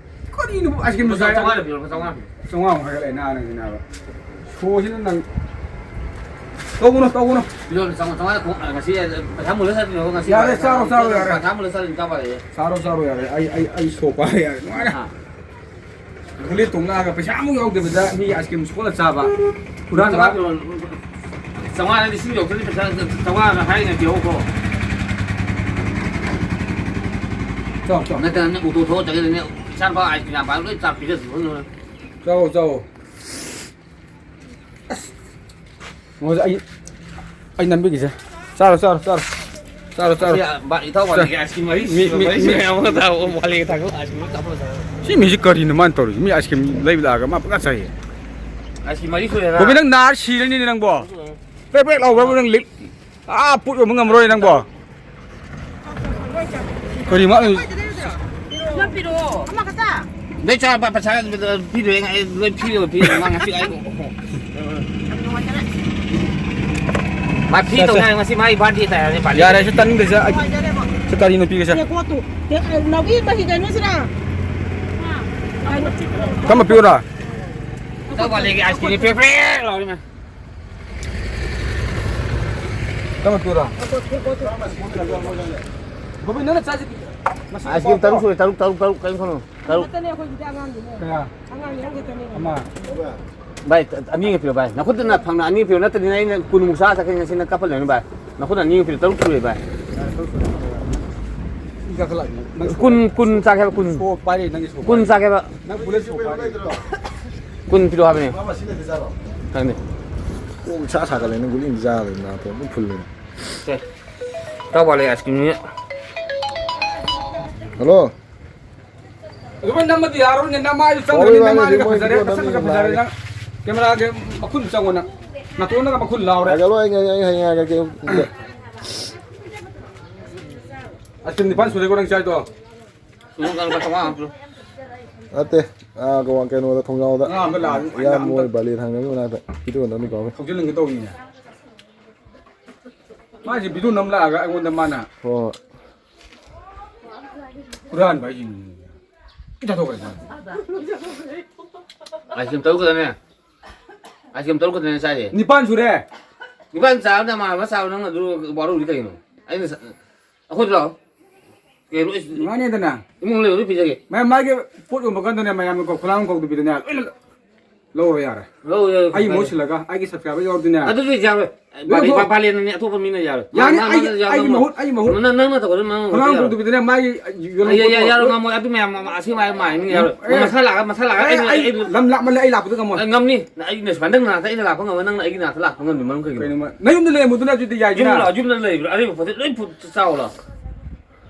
ꯀꯔꯤꯅꯣ ꯑꯥꯏꯁ ꯀ꯭ꯔꯤꯝ ꯂꯨꯄꯥ ꯆꯥꯝꯃꯉꯥ ꯄꯤꯌꯨ, ꯂꯨꯄꯥ ꯆꯥꯝꯃꯉꯥ ꯄꯤꯌꯨ꯫ ꯆꯥꯝꯃꯉꯥꯃꯨꯛ ꯍꯥꯏꯒꯠꯂꯛꯑꯦ, ꯅꯥꯅ ꯁꯤꯅ ꯍꯥꯏꯕ꯫ ꯁꯣꯁꯤꯅ ꯅꯪ ꯇꯧꯒꯅꯨ, ꯇꯧꯒꯅꯨ꯫ ꯄꯤꯌꯣ, ꯆꯥꯝꯃꯉꯥ, ꯆꯥꯝꯃꯉꯥ ꯈꯣꯡ-, ꯉꯁꯤ ꯄꯩꯁꯥ ꯃꯨꯜꯂ ꯆꯠꯇꯣꯏꯅꯣ? ꯉꯁꯤ ꯌꯥꯔꯦ, ꯆꯥꯔꯣ, ꯆꯥꯔꯣ, ꯌꯥꯔꯦ꯫ ꯄꯩꯁꯥ ꯃꯨꯜꯂ ꯆꯠꯂ ꯆꯥꯕ ꯌꯥꯏꯌꯦ꯫ ꯆꯥꯔꯣ, ꯆꯥꯔꯣ, ꯌꯥꯔꯦ꯫ ꯑꯩ, ꯑꯩ, ꯑꯩ ꯁꯣ ꯄꯥꯏꯔꯦ, ꯌꯥꯔꯦ, ꯅꯨꯡꯉꯥꯏꯔꯦ꯫ ꯑꯥ꯫ ꯕꯨꯂꯦꯠ ꯇꯣꯡꯂꯛꯑꯒ ꯄꯩꯁꯥ ꯑꯃꯨꯛ ꯌꯥꯎꯗꯕꯤꯗ ꯃꯤ ꯑꯥꯏꯁ ꯀ꯭ꯔꯤꯝ ꯁꯣꯠꯂ ꯆꯥꯕ꯫ ꯍꯨꯔꯥꯟꯕ꯫ ꯆꯥꯝꯃꯉꯥ ꯄꯤꯔꯣ꯫ ꯆꯥꯝꯃꯉꯥ ꯂꯤꯁꯤꯡ ꯌꯧꯗ꯭ꯔꯗꯤ ꯄꯩꯁꯥ ꯆꯥꯝꯃꯉꯥ ꯍꯥꯏꯅ ꯄꯤꯔꯛꯑꯣꯀꯣ꯫ ꯆꯥꯎ, ꯆꯥꯎ꯫ ꯅꯠꯇ꯭ꯔꯒꯅ ꯑꯣꯇꯣ ꯊꯧꯔ ꯆꯠꯀꯗꯕꯅꯦ꯫ ꯏꯆꯥ ꯅꯨꯄꯥ ꯑꯥꯏꯁ ꯀ꯭ꯔꯤꯝ ꯌꯥꯝ ꯄꯥꯝꯕ ꯂꯣꯏ ꯆꯥ ꯄꯤꯖ ꯄꯤꯖ꯫ ꯆꯥꯎ, ꯆꯥꯎ꯫ ꯑꯁ꯫ ꯃꯣꯏꯁꯦ ꯑꯩ, ꯑꯩ ꯅꯝꯕꯤꯒꯦꯁꯦ꯫ ꯆꯥꯔꯣ, ꯆꯥꯔꯣ, ꯆꯥꯔꯣ꯫ ꯆꯥꯔꯣ, ꯆꯥꯔꯣ꯫ ꯁꯤ, ꯕꯥ-, ꯏꯇꯥꯎ ꯆꯥ-, ꯕꯥꯂꯤꯒꯤ ice cream ꯃꯔꯤ ꯃꯤ, ꯁꯨꯔꯦ, ꯃꯤ, ꯃꯔꯤ ꯃꯤ, ꯁꯨꯔꯦ, ꯑꯃꯒ ꯆꯥꯕ, ꯕꯥꯂꯤꯒ ꯊꯥꯡꯒꯠꯂꯒ ice cream ꯂꯣꯏ ꯆꯥꯊꯣꯛꯑ ꯆꯥꯔꯣ꯫ ꯁꯤ ꯃꯤꯁꯤ ꯀꯔꯤꯅꯣ ꯃꯥꯅ ꯇꯧꯔꯤꯁꯤ? ꯃꯤ ice cream ꯂꯩꯕ ꯂꯥꯛꯑꯒ ꯃꯥ ꯄꯪꯆꯥ ꯆꯥꯏꯌꯦ꯫ Ice cream ꯃꯔꯤ ꯁꯨꯔꯦꯅ꯫ ꯕꯣꯕꯤ, ꯅꯪ ꯅꯥꯔ ꯁꯤꯔꯅꯤ ꯅꯪꯕꯣ꯫ ꯄ꯭ꯔꯦꯛ ꯄ꯭ꯔꯦꯛ ꯂꯥꯎꯕ꯭ꯔꯕ ꯅꯪ ꯂꯤꯛ-, ꯑꯥ, ꯄꯣꯠ ꯌꯣꯟꯕ ꯉꯝꯃꯔꯣꯏ ꯅꯪꯕꯣ꯫ ꯀꯔꯤ ꯃꯥ-, ꯑꯃ ꯄꯤꯔꯛꯑꯣ꯫ ꯑꯃꯈꯛꯇ? ꯅꯣꯏ ꯆꯥꯕ ꯄꯩꯁꯥ ꯄꯤꯗꯣꯏ, ꯑꯩ ꯂꯣꯏ ꯄꯤꯔꯣ, ꯄꯤꯔꯣ, ꯃꯥ ꯉꯁꯤ ꯑꯩ ꯃꯥ ꯐ꯭ꯔꯤ ꯁꯦ, ꯁꯦ꯫ ꯇꯧꯅꯤ ꯍꯥꯏ, ꯉꯁꯤ ꯃꯥꯒꯤ ꯕꯥꯔꯗꯦ ꯇꯥꯏ ꯍꯥꯏꯕꯅꯤ, ꯄꯥꯔꯇꯤ꯫ ꯌꯥꯔꯦ, ꯁꯤ ꯇꯥꯅꯤꯡꯗꯦ, ꯁꯦ꯫ ꯑꯩ, ꯁꯤ ꯀꯔꯤꯅꯣ ꯄꯤꯒꯦ, ꯁꯦ? ꯅꯦ, ꯀꯣꯠꯇꯨ꯫ ꯅꯦ, ꯅꯥꯎꯕꯤ, ꯃꯍꯤ ꯀꯩꯅꯣ ꯁꯤꯔ? ꯀꯔꯝꯕ ꯄꯤꯌꯨꯔꯥ? ꯏꯇꯥꯎ ꯕꯥꯂꯤꯒꯤ ice cream ꯄ꯭ꯔꯦꯛ ꯄ꯭ꯔꯦꯛ ꯂꯥꯎꯔꯤ ꯃꯥ꯫ ꯀꯔꯝꯕ ꯄꯤꯌꯨꯔꯥ? ꯕꯣꯕꯤ, ꯅꯪꯅ ꯆꯥꯁꯤ꯫ Ice cream ꯇꯔꯨꯛ ꯁꯨꯔꯦ, ꯇꯔꯨꯛ, ꯇꯔꯨꯛ, ꯇꯔꯨꯛ, ꯀꯔꯤꯝ ꯈꯜꯂꯨꯅꯨ꯫ ꯇꯔꯨꯛ꯫ ꯑꯃꯈꯛꯇꯅꯦ ꯑꯩꯈꯣꯏꯒꯤꯗꯤ ꯑꯉꯥꯡꯒꯤꯅꯦ꯫ ꯀꯌꯥ? ꯑꯉꯥꯡꯒꯤ ꯑꯃꯈꯛꯇꯅꯦ꯫ ꯑꯃ꯫ ꯚꯥꯏ, ꯑꯅꯤꯒ ꯄꯤꯔꯣ, ꯚꯥꯏ꯫ ꯅꯈꯨꯠꯇꯅ ꯐꯪꯅ ꯑꯅꯤꯒ ꯄꯤꯔꯣ, ꯅꯠꯇ꯭ꯔꯗꯤ ꯑꯩꯅ ꯀꯨꯟꯃꯨꯛ ꯆꯥ ꯆꯠꯀꯅꯤ ꯉꯁꯤ, ꯅꯪ ꯀꯞꯄ ꯂꯩꯔꯅꯨ, ꯚꯥꯏ꯫ ꯅꯈꯨꯠꯅ ꯑꯅꯤꯒ ꯄꯤꯔꯣ, ꯇꯔꯨꯛ ꯁꯨꯔꯦ, ꯚꯥꯏ꯫ ꯏ ꯀꯥꯈꯠꯂꯛꯑꯅꯤ꯫ ꯅꯪ ꯀꯨꯟ, ꯀꯨꯟ ꯆꯥꯒꯦ ꯍꯥꯏꯕ, ꯀꯨꯟ꯫ ꯁꯣ ꯄꯥꯏꯔꯦ, ꯅꯪꯒꯤ ꯁꯣ ꯀꯨꯟ ꯄꯥꯏꯔꯦ꯫ ꯆꯥꯒꯦ ꯍꯥꯏꯕ꯫ ꯅꯪ ꯕꯨꯂꯦꯠ ꯁꯣ ꯄꯥꯏꯔꯦ꯫ ꯀꯨꯟ ꯄꯤꯔꯣ ꯍꯥꯏꯕꯅꯦ꯫ ꯈꯪꯗꯦ꯫ ꯀꯣꯛ ꯏꯁꯥ ꯁꯥꯒꯠꯂꯦ, ꯅꯪ ꯒꯨꯂꯤ ꯑꯃ ꯆꯥꯕꯗ ꯅꯥꯇꯣꯟ ꯂꯣꯏ ꯐꯨꯜꯂꯦ꯫ ꯁꯦ꯫ ꯏꯇꯥꯎ ꯕꯥꯂꯤ ice cream ꯅꯤ꯫ ꯍꯜꯂꯣ꯫ ꯑꯗꯨꯃꯥꯏꯅ ꯅꯝꯃꯗꯤ ꯌꯥꯔꯣꯏꯅꯦ, ꯅꯃꯥꯏꯗꯨ ꯆꯪꯒꯅꯤ, ꯁꯣꯔꯤ ꯃꯥꯅꯦ, ꯅꯃꯥꯏꯗꯨꯅ ꯁꯤ ꯃꯣꯏ ꯐꯖꯔꯦ, ꯄꯣꯠ ꯅꯝꯃꯤ ꯅꯁꯛꯅ ꯐꯖꯔꯦ ꯂꯥꯛꯑꯒꯦ꯫ ꯅꯪ꯫ ꯀꯦꯃꯦꯔꯥꯒꯤ ꯃꯈꯨꯟ ꯆꯪꯉꯣ ꯅꯪ꯫ ꯅꯥꯇꯣꯟꯗꯒ ꯃꯈꯨꯟ ꯂꯥꯎꯔꯦ꯫ ꯍꯥꯏꯒꯠꯂꯣ, ꯑꯩ, ꯑꯩ, ꯑꯩ ꯍꯌꯦꯡ ꯍꯥꯏꯒꯠꯂꯛꯀꯦ꯫ ꯑꯁ, ꯅꯤꯄꯥꯟ ꯁꯨꯔꯦꯀꯣ ꯅꯪ ꯆꯥꯏꯗꯣ꯫ ꯁꯨꯝ ꯀꯥꯟꯗ ꯂꯨꯄꯥ ꯆꯥꯝꯃꯉꯥ ꯍꯥꯞꯄꯤꯔꯣ꯫ ꯅꯠꯇꯦ, ꯑꯥ, ꯀꯩꯅꯣꯗ, ꯊꯣꯡꯖꯥꯎꯗ꯫ ꯑꯉꯥꯡ ꯑꯝꯇ ꯂꯥꯛꯑꯒꯦ꯫ ꯏꯌꯥꯝꯕ ꯃꯣꯏ ꯕꯥꯂꯤ ꯊꯥꯡꯅꯕꯒꯤ ꯃꯅꯥꯛꯇ ꯚꯤꯗꯤꯑꯣ ꯅꯝꯃꯤ ꯀꯥꯎꯋꯦ꯫ ꯊꯧꯖꯤꯜꯍꯟꯒꯦ ꯇꯧꯕꯅꯤꯅꯦ꯫ ꯃꯥꯁꯦ ꯚꯤꯗꯤꯑꯣ ꯅꯝ ꯂꯥꯛꯑꯒ ꯑꯩꯉꯣꯟꯗ ꯃꯥꯅ ꯍꯣꯏ, ꯍꯣꯏ꯫ ꯍꯨꯔꯥꯟꯕ ꯍꯥꯏꯁꯤꯅꯤ꯫ ꯏ ꯆꯥꯊꯣꯛꯈ꯭ꯔꯦ ꯃꯥꯅ꯫ Ice cream ꯇꯔꯨꯛ ꯈꯛꯇꯅꯦ꯫ Ice cream ꯇꯔꯨꯛ ꯈꯛꯇꯅꯦ ꯆꯥꯏꯁꯦ꯫ ꯅꯤꯄꯥꯟ ꯁꯨꯔꯦ꯫ ꯅꯤꯄꯥꯟ ꯆꯥꯕꯗ ꯃꯥ ꯑꯃ ꯆꯥꯕ ꯅꯪꯅ ꯑꯗꯨ ꯕꯥꯔꯣꯗꯤ ꯀꯩꯅꯣ? ꯑꯩꯅ ꯆꯥ-, ꯑꯩꯈꯣꯏꯗ ꯂꯥꯛꯑꯣ꯫ ꯀꯩꯅꯣ, ꯏꯁ-, ꯅꯨꯡꯉꯥꯏꯅꯤꯗꯅ꯫ ꯏꯃꯨꯡ ꯂꯩꯕꯗꯨ ꯄꯤꯖꯒꯦ꯫ ꯃꯌꯥꯝ ꯃꯥꯒꯤ ꯄꯣꯠ ꯌꯣꯟꯕ ꯀꯥꯟꯗꯅꯦ, ꯃꯌꯥꯝꯅ ꯀꯣ-, ꯈꯨꯂꯥꯡ ꯀꯧꯗꯕꯤꯗꯅꯦ, ꯂꯣꯏꯅ ꯂꯧꯔꯣ ꯌꯥꯔꯦ꯫ ꯂꯧ, ꯂꯧ, ꯑꯩꯒꯤ ꯂꯧ꯫ ꯃꯍꯨꯠ ꯁꯤꯜꯂꯒ ꯑꯩꯒꯤ subscriber ꯌꯥꯎꯔꯗꯤꯅꯦ꯫ ꯑꯗꯨꯗꯤ ꯌꯥꯔꯣꯏ꯫ ꯂꯣꯏ ꯕꯥꯂꯦ-, ꯊꯣꯛ-, ꯕꯥꯂꯦꯟꯅꯅꯤ, ꯑꯇꯣꯞꯄ ꯃꯤꯅ ꯌꯥꯔꯣꯏ꯫ ꯌꯥꯅꯤ, ꯃꯥ-, ꯑꯩꯒꯤ, ꯃꯥꯅ ꯌꯥꯔꯣꯏ, ꯑꯩꯒꯤ ꯃꯥ-, ꯃꯍꯨꯠ, ꯑꯩꯒꯤ ꯃꯍꯨꯠ꯫ ꯅꯪ, ꯅꯪꯅ ꯇꯧꯒꯗꯕ ꯃꯥ-, ꯈꯣꯡꯅꯥꯡ ꯌꯥꯔꯣꯏ꯫ ꯈꯣꯡꯗꯣꯛꯄꯤꯗꯅꯦ ꯃꯥꯒꯤ ꯌꯣꯜꯂꯝꯕ ꯌꯥ-, ꯌꯥ-, ꯌꯥꯔꯣꯏ, ꯄꯣꯠꯇꯣ꯫ ꯉꯝꯃꯣꯏ꯫ ꯑꯗꯨ ꯃꯌꯥꯝ ꯑꯃ ꯑꯁꯤ ꯃꯥꯏ ꯃꯥꯏꯅꯤ ꯌꯥꯔꯣꯏ꯫ ꯑꯦ꯫ ꯃꯁꯥ ꯂꯥꯛꯑꯒ, ꯃꯁꯥ ꯂꯥꯛꯑꯒ ꯑꯦ, ꯑꯩꯅ, ꯑꯩ ꯑꯩ ꯂꯝ ꯂꯥꯞꯃꯜꯂꯦ, ꯑꯩ ꯂꯥꯛꯄꯗ ꯉꯝꯃꯣꯏ꯫ ꯑꯦ, ꯉꯝꯅꯤ꯫ ꯑꯩ ꯅꯁꯨꯃꯥꯏꯅ ꯅꯪ ꯅꯥꯛꯇ ꯑꯩꯅ ꯂꯥꯛꯄ ꯉꯝꯃꯣꯏ, ꯅꯪꯅ ꯑꯩꯒꯤ ꯅꯥꯛꯇ ꯂꯥꯛꯄ ꯉꯝꯗꯦ, ꯃꯔꯝ ꯀꯩꯒꯤꯅꯣ? ꯀꯩꯅꯣ ꯃꯥ-, ꯅꯌꯨꯝꯗ ꯂꯩꯔꯝꯃꯨꯗꯨꯅ ꯑꯗꯨꯗꯤ ꯌꯥꯏꯗꯅ꯫ ꯌꯨꯝꯗ ꯂꯥꯛꯑꯣ, ꯌꯨꯝꯗ ꯂꯩꯕ꯭ꯔꯥ? ꯑꯔꯩꯕ ꯄꯣꯠꯇꯤ ꯂꯣꯏ ꯐꯨ-, ꯆꯥꯎ ꯂꯥꯎ꯫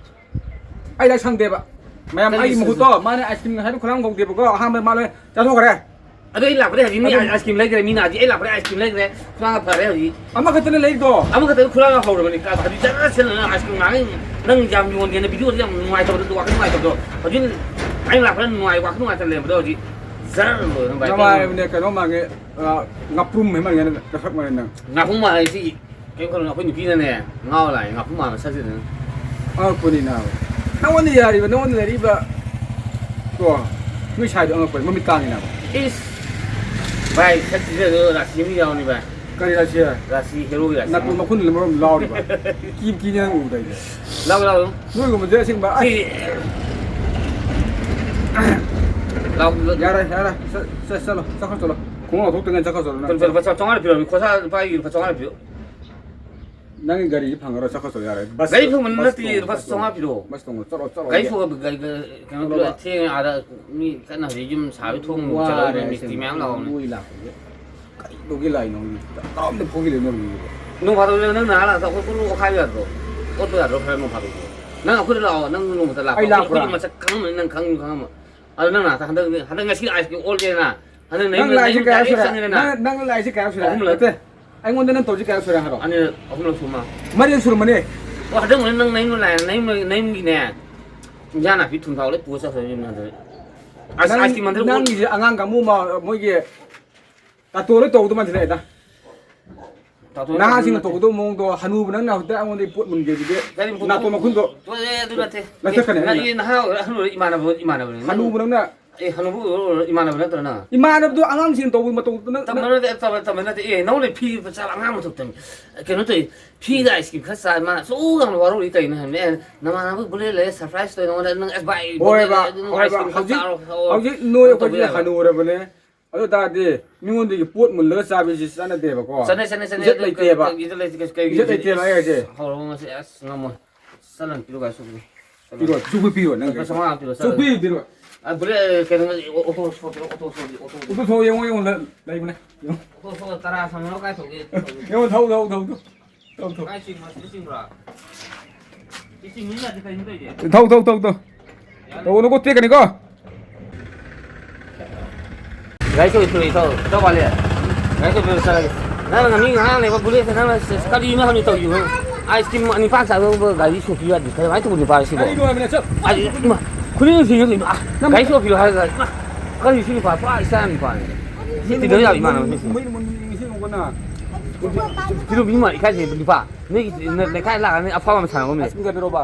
ꯑꯩ ꯂꯥꯏꯔꯤꯛ ꯁꯪꯗꯦꯕ꯫ ꯃꯌꯥꯝ ꯀꯔꯤ ꯑꯩꯒꯤ ꯁꯪꯗꯦ? ꯃꯍꯨꯠꯇꯣ ꯃꯥꯅ ice cream ꯉꯁꯥꯏꯗꯣ ꯈꯨꯂꯥꯡ ꯐꯥꯎꯗꯦꯕꯀꯣ, ꯑꯍꯥꯟꯕꯗ ꯃꯥ ꯂꯣꯏ ꯆꯥꯊꯣꯛꯈ꯭ꯔꯦ꯫ ꯑꯗꯣ ꯑꯩ ꯂꯥꯛꯄꯗꯩ ꯍꯧꯖꯤꯛ ꯃꯤ ꯑꯗꯨꯝ ice cream ꯂꯩꯈ꯭ꯔꯦ, ꯃꯤꯅ ꯍꯧꯖꯤꯛ ꯑꯩ ꯂꯥꯛꯄꯗꯩ ice cream ꯂꯩꯈ꯭ꯔꯦ, ꯈꯨꯂꯥꯡꯒ ꯐꯔꯦ ꯍꯧꯖꯤꯛ꯫ ꯑꯃꯈꯛꯇꯅꯦ ꯂꯩꯔꯤꯗꯣ꯫ ꯑꯃꯈꯛꯇ ꯈꯨꯂꯥꯡꯒ ꯍꯧꯔꯕꯅꯤ, ꯀ-, ꯍꯧꯖꯤꯛ ꯖꯔ ꯁꯦꯠꯂꯅ ice cream ꯉꯥꯡꯉꯤ, ꯅꯪ ꯌꯥꯝ ꯌꯣꯟꯒꯦꯅ video ꯗ ꯌꯥꯝ ꯅꯨꯡꯉꯥꯏꯇꯕꯗꯣ, ꯋꯥꯈꯜ ꯅꯨꯡꯉꯥꯏꯇꯕꯗꯣ, ꯍꯧꯖꯤꯛ ꯑꯩ ꯂꯥꯛꯄꯗ ꯅꯨꯡꯉꯥꯏ, ꯋꯥꯈꯜ ꯅꯨꯡꯉꯥꯏꯇꯅ ꯂꯩꯔꯝꯕꯗꯣ ꯍꯧꯖꯤꯛ ꯖꯔ ꯂꯣꯏꯔꯦ ꯅꯪ ꯚꯥꯏ꯫ ꯅꯃꯥꯟꯅꯕꯅꯦ ꯀꯩꯅꯣ ꯃꯥꯡꯉꯦ, ꯑ, ꯉꯥꯄ꯭ꯔꯨꯝ ꯍꯦꯛ ꯃꯥꯡꯉꯦ, ꯅꯪ ꯀꯛꯊꯛ ꯃꯥꯡꯉꯦ ꯅꯪ꯫ ꯉꯥꯄ꯭ꯔꯨꯝ ꯃꯥꯡꯉꯦ ꯁꯤ꯫ ꯀꯩꯝ ꯈꯜꯂꯨꯅꯨ, ꯑꯩꯈꯣꯏ ꯅꯨꯄꯤꯅꯅꯦ ꯉꯥꯎ ꯂꯥꯛꯑꯦ, ꯉꯥꯄ꯭ꯔꯨꯝ ꯃꯥꯟꯕ ꯁꯛꯁꯤꯗꯅ꯫ ꯑꯉꯛꯄꯅꯤ ꯅꯥꯕ꯫ ꯅꯉꯣꯟꯗ ꯌꯥꯔꯤꯕ, ꯅꯉꯣꯟꯗ ꯂꯩꯔꯤꯕ ꯀꯣ, ꯅꯣꯏ ꯁꯥꯏꯗꯣ ꯑꯉꯛꯄꯅꯤ, ꯃꯃꯤꯠ ꯇꯥꯡꯉꯤ ꯅꯥꯕ꯫ ꯏꯁ! ꯚꯥꯏ, ꯁꯛ ꯊꯤꯖꯔꯁꯨ ꯔꯥꯁꯤ ꯑꯃ ꯌꯥꯎꯅꯤ ꯚꯥꯏ꯫ ꯀꯔꯤ ꯔꯥꯁꯤ? ꯔꯥꯁꯤ, ꯍꯦꯔꯣꯒꯤ ꯔꯥꯁꯤ꯫ ꯅꯥꯇꯣꯟ ꯃꯈꯨꯟꯗꯨꯅ ꯃꯔꯣꯟ ꯑꯃ ꯂꯥꯎꯔꯤꯕ꯫ ꯀꯤꯕꯨ ꯀꯤꯅꯦ ꯅꯪ ꯎꯕꯗ ꯑꯩꯗꯤ꯫ ꯂꯥꯎ, ꯂꯥꯎ, ꯂꯥꯎ꯫ ꯅꯣꯏꯒꯨꯝꯕꯁꯦ ꯑꯁꯦꯡꯕ, ꯑꯁ꯫ ꯁꯤ ꯂꯥꯎ, ꯂꯥꯎ꯫ ꯌꯥꯔꯦ, ꯌꯥꯔꯦ꯫ ꯆꯠ-, ꯆꯠ-, ꯆꯠꯂꯣ, ꯆꯠꯈ꯭ꯔꯣ, ꯆꯠꯂꯣ꯫ ꯈꯣꯡꯎꯞ ꯂꯧꯊꯣꯛꯇ꯭ꯔꯤꯉꯩ ꯆꯠꯈ꯭ꯔꯣ, ꯆꯠꯂꯣ, ꯅꯪ꯫ ꯂꯨꯄꯥ, ꯂꯨꯄꯥ ꯆꯥꯝꯃꯉꯥ ꯄꯤꯔꯣ, ꯈꯣꯔꯁꯥ ꯂꯨꯄꯥ ꯑꯩꯒꯤ ꯂꯨꯄꯥ ꯆꯥꯝꯃꯉꯥ ꯄꯤꯌꯨ꯫ ꯅꯪꯒꯤ ꯒꯥꯔꯤꯁꯤ ꯐꯪꯉꯔꯣꯏ, ꯆꯠꯈ꯭ꯔꯣ, ꯆꯠꯂꯣ, ꯌꯥꯔꯦ꯫ ꯕꯁ, ꯒꯥꯔꯤ ꯐꯪꯕ ꯕꯁ ꯅꯠꯇꯦ, ꯇꯣꯡꯉꯣ, ꯂꯨꯄꯥ ꯕꯁ ꯇꯣꯡꯉꯣ꯫ ꯆꯥꯝꯃꯉꯥ ꯄꯤꯔꯛꯑꯣ꯫ ꯕꯁ ꯇꯣꯡꯉꯣ, ꯆꯠꯂꯣ, ꯆꯠꯂꯣ, ꯒꯥꯔꯤ ꯌꯥꯔꯦ꯫ ꯐꯪꯕ, ꯒꯥꯔꯤ, ꯒꯥꯔꯤ, ꯀꯩꯅꯣ ꯆꯠꯂꯣꯕ꯫ ꯄꯤꯔꯛꯑꯣ, ꯊꯦꯡꯉꯦ, ꯑꯥꯗ ꯃꯤ ꯀꯟꯅ ꯍꯧꯖꯤꯛ ꯌꯨꯝ ꯁꯥꯕꯒꯤ ꯊꯣꯡ ꯅꯨꯡ ꯆꯠꯂꯒ ꯋꯥꯔꯦ ꯃꯤꯁꯇ꯭ꯔꯤ ꯑꯁꯦꯡꯕ, ꯃꯌꯥꯝ ꯂꯥꯛꯍꯧꯕꯅꯤ꯫ ꯅꯣꯏ ꯂꯥꯛꯄꯁꯦ꯫ ꯀꯩꯗꯧꯒꯦ ꯂꯥꯛꯏꯅꯣ ꯈꯪꯗꯦ꯫ ꯇꯔꯥꯝꯗ ꯐꯥꯎꯒꯤ ꯂꯩꯅꯕ ꯃꯤꯗꯨꯕꯣ꯫ ꯅꯣꯡ ꯐꯥꯗꯣꯛ ꯅꯪ ꯅꯍꯥꯟ ꯂꯥꯛꯇ ꯑꯩꯈꯣꯏ ꯄꯨꯡ ꯑꯣꯠꯈꯥꯏꯕ ꯌꯥꯗ꯭ꯔꯣ? ꯑꯣꯠꯄ ꯌꯥꯗ꯭ꯔꯣ ꯈꯔ ꯅꯣꯡ ꯐꯥꯗꯣꯛꯇꯣ? ꯅꯪ ꯑꯩꯈꯣꯏꯗ ꯂꯥꯛꯑꯣ, ꯅꯪ ꯅꯣꯡꯃꯇ ꯂꯥꯛꯄ꯫ ꯑꯩ ꯑꯩꯈꯣꯏ, ꯂꯥꯛꯄ꯭ꯔꯥ? ꯑꯩꯈꯣꯏ ꯃꯁꯛ ꯈꯪꯉꯝꯃꯅꯤ, ꯅꯪ ꯈꯪꯁꯨ ꯈꯪꯉꯝꯃꯣꯏ꯫ ꯑꯗꯣ ꯅꯪ ꯅꯍꯥꯟ ꯍꯟꯗꯛ, ꯍꯟꯗꯛ ꯉꯁꯤ ice cream ꯑꯣꯜꯂꯦꯅ, ꯍꯟꯗꯛ ꯅꯪ ꯅꯌꯨꯝꯗ, ꯂꯥꯛꯏꯁꯦ ꯅꯌꯨꯝꯗ ꯀꯌꯥ direct ꯁꯨꯔꯦ? ꯆꯪꯉꯦꯗꯅ꯫ ꯅꯪ, ꯅꯪ ꯂꯥꯛꯏꯁꯦ ꯀꯌꯥ ꯁꯨꯔꯦ? ꯑꯍꯨꯝꯂꯛ꯫ ꯅꯠꯇꯦ, ꯑꯩꯉꯣꯟꯗ ꯅꯪ ꯇꯧꯔꯤꯁꯦ ꯀꯌꯥ ꯁꯨꯔꯦ ꯍꯥꯏꯔꯣ? ꯑꯅꯤꯔꯛ, ꯑꯍꯨꯝꯂꯛ ꯁꯨ ꯃꯥ꯫ ꯃꯔꯤꯔꯛ ꯁꯨꯔꯝꯃꯅꯤ꯫ ꯑꯣ, ꯍꯟꯗꯛ ꯅꯪ ꯅꯌꯨꯝꯗ ꯂꯥꯛꯑꯦ, ꯅꯌꯨꯝ, ꯅꯌꯨꯝꯒꯤꯅꯦ, ꯏꯟꯖꯥꯡ ꯅꯥꯄꯤ ꯊꯨꯝ ꯊꯥꯎ ꯂꯣꯏ ꯄꯨꯔ ꯆꯠꯈ꯭ꯔꯦ ꯌꯨꯝꯗ ꯍꯟꯗꯛ꯫ ꯑꯁ, ꯅꯪ, ice cream ꯍꯟꯗꯛ ꯑꯣꯜ-, ꯅꯪꯒꯤꯁꯦ ꯑꯉꯥꯡ ꯀꯥꯡꯕꯨ ꯑꯃ ꯃꯣꯏꯒꯤ ꯇꯥꯇꯣ ꯂꯣꯏ ꯇꯧꯕꯗꯣ ꯃꯥꯟꯁꯤꯜꯂꯛꯑꯦꯗ꯫ ꯇꯥꯇꯣ ꯅꯍꯥꯁꯤꯡꯅ ꯅꯠꯇꯦ꯫ ꯇꯧꯒꯗꯧꯕ ꯃꯑꯣꯡꯗꯣ, ꯍꯅꯨꯕ ꯅꯪꯅ ꯍꯧꯖꯤꯛꯇ ꯑꯩꯉꯣꯟꯗ ꯄꯣꯠ ꯃꯨꯟꯒꯦ ꯑꯗꯨꯗꯤ ꯀꯔꯤ ꯃꯈꯣꯟ ꯅꯥꯇꯣꯟ ꯃꯈꯨꯟꯗꯣ ꯇꯣꯛꯑꯦ, ꯑꯗꯨ ꯅꯠꯇꯦ꯫ ꯂꯪꯊꯣꯛꯀꯅꯤ ꯅ-, ꯑꯩꯅ꯫ ꯅ-, ꯅꯍꯥ ꯑꯣꯏꯔ ꯑꯍꯜ ꯑꯣꯏꯔ ꯏꯃꯥꯟꯅꯕ, ꯏꯃꯥꯟꯅꯕꯅꯤ꯫ ꯍꯅꯨꯕ ꯅꯪꯅ ꯑꯦ, ꯍꯅꯨꯕ ꯑꯣꯏꯔ ꯏꯃꯥꯟꯅꯕ ꯅꯠꯇ꯭ꯔꯣ ꯅꯪ? ꯏꯃꯥꯟꯅꯕꯗꯣ ꯑꯉꯥꯡꯁꯤꯡꯅ ꯇꯧꯕ ꯃꯇꯧꯗꯣ ꯅꯪ, ꯇꯝꯕ ꯅꯪ ꯅꯠꯇꯦ, ꯇꯝꯕ, ꯇꯝꯕ ꯅꯠꯇꯦ꯫ ꯑꯦ, ꯅꯪꯉꯣꯟꯗ ꯐꯤ ꯃꯆꯥ ꯑꯉꯥꯡ ꯃꯊꯛꯇꯅꯤ꯫ ꯀꯩꯅꯣ ꯇꯧꯏ, ꯐꯤꯗ ice cream ꯈꯔ ꯆꯥ, ꯃꯥꯅ ꯑꯁꯨꯛ ꯌꯥꯝꯅ ꯋꯥꯔꯧꯔꯤ ꯀꯩꯅꯣ ꯍꯥꯏꯕꯅꯦ꯫ ꯑꯦ, ꯅꯃꯥꯟꯅꯕ bullet ꯂꯩꯔꯦ, surprise ꯇꯧꯋꯦ ꯅꯉꯣꯟꯗ, ꯅꯪ, ꯑꯦꯁ, ꯚꯥꯏ, ꯍꯣꯏꯕ, bullet ꯂꯩꯔꯦ, ꯑꯗꯨ ꯅꯪ ice ꯍꯣꯏꯕ꯫ cream ꯈꯔ ꯍꯧꯖꯤꯛ, ꯆꯥꯔꯣ, ꯊꯛꯑꯣ꯫ ꯍꯧꯖꯤꯛ ꯅꯣꯏ ꯅꯪ ꯇꯧꯕ ꯑꯩꯈꯣꯏꯁꯦ ꯌꯥꯕ꯭ꯔꯥ? ꯍꯅꯨꯔꯕꯅꯦ꯫ ꯑꯗꯨ ꯇꯥꯔꯗꯤ ꯃꯤꯉꯣꯟꯗꯒꯤ ꯄꯣꯠ ꯃꯨꯜꯂꯒ ꯆꯥꯕꯁꯤ ꯆꯠꯅꯗꯦꯕꯀꯣ꯫ ꯆꯠꯅꯩ, ꯆꯠꯅꯩ, ꯆꯠꯅꯩ꯫ ꯏꯖꯠ ꯑꯗꯨ ꯂꯩꯇꯦꯕ꯫ ꯀꯩ-, ꯀꯩ-, ꯏꯖꯠ ꯂꯩꯇꯦ, ꯀꯩ-, ꯏꯖꯠ ꯂꯩꯇꯦꯕ ꯑꯩ ꯍꯥꯏꯁꯦ꯫ ꯍꯧꯔꯕ ꯉꯁꯤ ꯑꯁ ꯉꯝꯃꯣꯏ꯫ ꯆꯠꯂꯅꯤ, ꯄꯤꯔꯣ ꯒꯥꯔꯤ ꯁꯣꯛꯄꯤꯔꯣ꯫ ꯆꯠꯂꯣ꯫ ꯄꯤꯔꯣ, ꯆꯨꯞꯄꯤ ꯄꯤꯔꯣ ꯅꯪ꯫ ꯂꯨꯄꯥ ꯆꯥꯝꯃꯉꯥ ꯄꯤꯔꯣ, ꯆꯠꯂꯣ꯫ ꯆꯨꯞꯄꯤ ꯄꯤꯔꯣ꯫ ꯑ, ꯕ꯭ꯔꯦ-, ꯀꯩꯅꯣ, ꯑꯣ-, ꯑꯣꯇꯣ ꯁꯣꯛꯄꯤꯔꯣ, ꯑꯣꯇꯣ ꯁꯣꯛꯄꯤꯔꯣ, ꯑꯣꯇꯣ꯫ ꯑꯣꯇꯣ ꯊꯧ ꯌꯦꯡꯉꯣ, ꯌꯦꯡꯉꯣ, ꯂꯩ-, ꯂꯩꯕꯅꯦ꯫ ꯌꯦꯡꯉꯣ꯫ ꯑꯣꯇꯣ ꯁꯣꯛꯑ ꯇꯔꯥ ꯁꯝꯃꯒ ꯀꯥꯏ ꯊꯧꯒꯦ? ꯌꯦꯡꯉꯣ, ꯊꯧ, ꯊꯧ, ꯊꯧ, ꯊꯧ꯫ ꯊꯧ, ꯊꯧ꯫ ꯀꯥꯏ ꯆꯤꯡꯕ? ꯁꯤꯗ ꯆꯤꯡꯕ꯭ꯔꯥ? ꯁꯤ ꯆꯤꯡꯕ ꯌꯥꯗꯦ, ꯀꯩꯅꯣ ꯇꯧꯔꯤꯁꯦ? ꯊꯧ, ꯊꯧ, ꯊꯧ, ꯊꯧ꯫ ꯇꯧꯒꯅꯨꯀꯣ, ꯇꯦꯛꯀꯅꯤꯀꯣ꯫ ꯒꯥꯔꯤ ꯁꯣꯏ ꯊꯣꯛꯏ, ꯊꯧ, ꯊꯧ ꯃꯥꯜꯂꯦ꯫ ꯒꯥꯔꯤ ꯁꯣꯏ ꯊꯣꯛꯏ ꯆꯠꯂꯒꯦ꯫ ꯅꯪꯅ ꯃꯤ ꯉꯥꯡ ꯂꯩꯕ ꯕꯨꯂꯦꯠꯁꯦ ꯅꯪꯅ ꯀꯔꯤꯅꯣ ꯍꯥꯏꯕꯅꯤ ꯇꯧꯔꯤꯗꯣ? ꯑꯥꯏꯁ ꯀ꯭ꯔꯤꯝ ꯅꯤꯄꯥꯟ ꯆꯥꯕ ꯒꯥꯔꯤ ꯁꯣꯏ ꯌꯥꯗꯦ꯫ ꯀꯃꯥꯏꯅ ꯇꯧꯕ ꯅꯨꯄꯥꯅꯣ ꯁꯤꯕꯣ? ꯀꯔꯤꯅꯣ ꯍꯥꯏꯕꯅꯦ? ꯆꯠ꯫ ꯑꯥꯏ, ꯏꯃꯥ, ꯈꯨꯅꯤꯡ ꯊꯤꯡꯉ ꯂꯩꯕ꯫ ꯑꯥ, ꯅꯪ ꯒꯥꯔꯤ ꯁꯣꯏ ꯄꯤꯌꯨ ꯍꯥꯏꯔꯒ, ꯏꯃꯥ, ꯀꯔꯤ ꯁꯤ ꯅꯨꯄꯥ? ꯄꯨꯔꯥ ꯏꯆꯥ ꯅꯨꯄꯥꯅꯤ꯫ ꯁꯤ ꯇꯤꯟꯅꯕ ꯌꯥꯕ ꯏꯃꯥꯟꯅꯕ ꯃꯤꯁꯤꯡ꯫ ꯃꯩ ꯃꯨꯟ-, ꯃꯨꯟ-, ꯃꯨꯟ-, ꯃꯨꯟ-, ꯃꯨꯟ-, ꯃꯨꯟ-, ꯃꯨꯟ-, ꯃꯨꯟ-, ꯃꯨꯟ-, ꯄꯤꯔꯨ ꯄꯤꯔꯨ ꯃꯥ ꯏꯀꯥꯏꯁꯦ ꯅꯨꯄꯥ꯫ ꯅꯣꯏꯒꯤ ꯅ-, ꯂꯩꯀꯥꯏ ꯂꯥꯛꯑꯒ ꯅꯣꯏ ꯑꯐꯥꯎꯕ ꯑꯃ ꯁꯥꯟꯅꯒꯨꯝꯅꯦ꯫ ꯑꯥꯏꯁ ꯀ꯭ꯔꯤꯝ ꯀꯌꯥ ꯄꯤꯔꯛꯑꯣꯕ?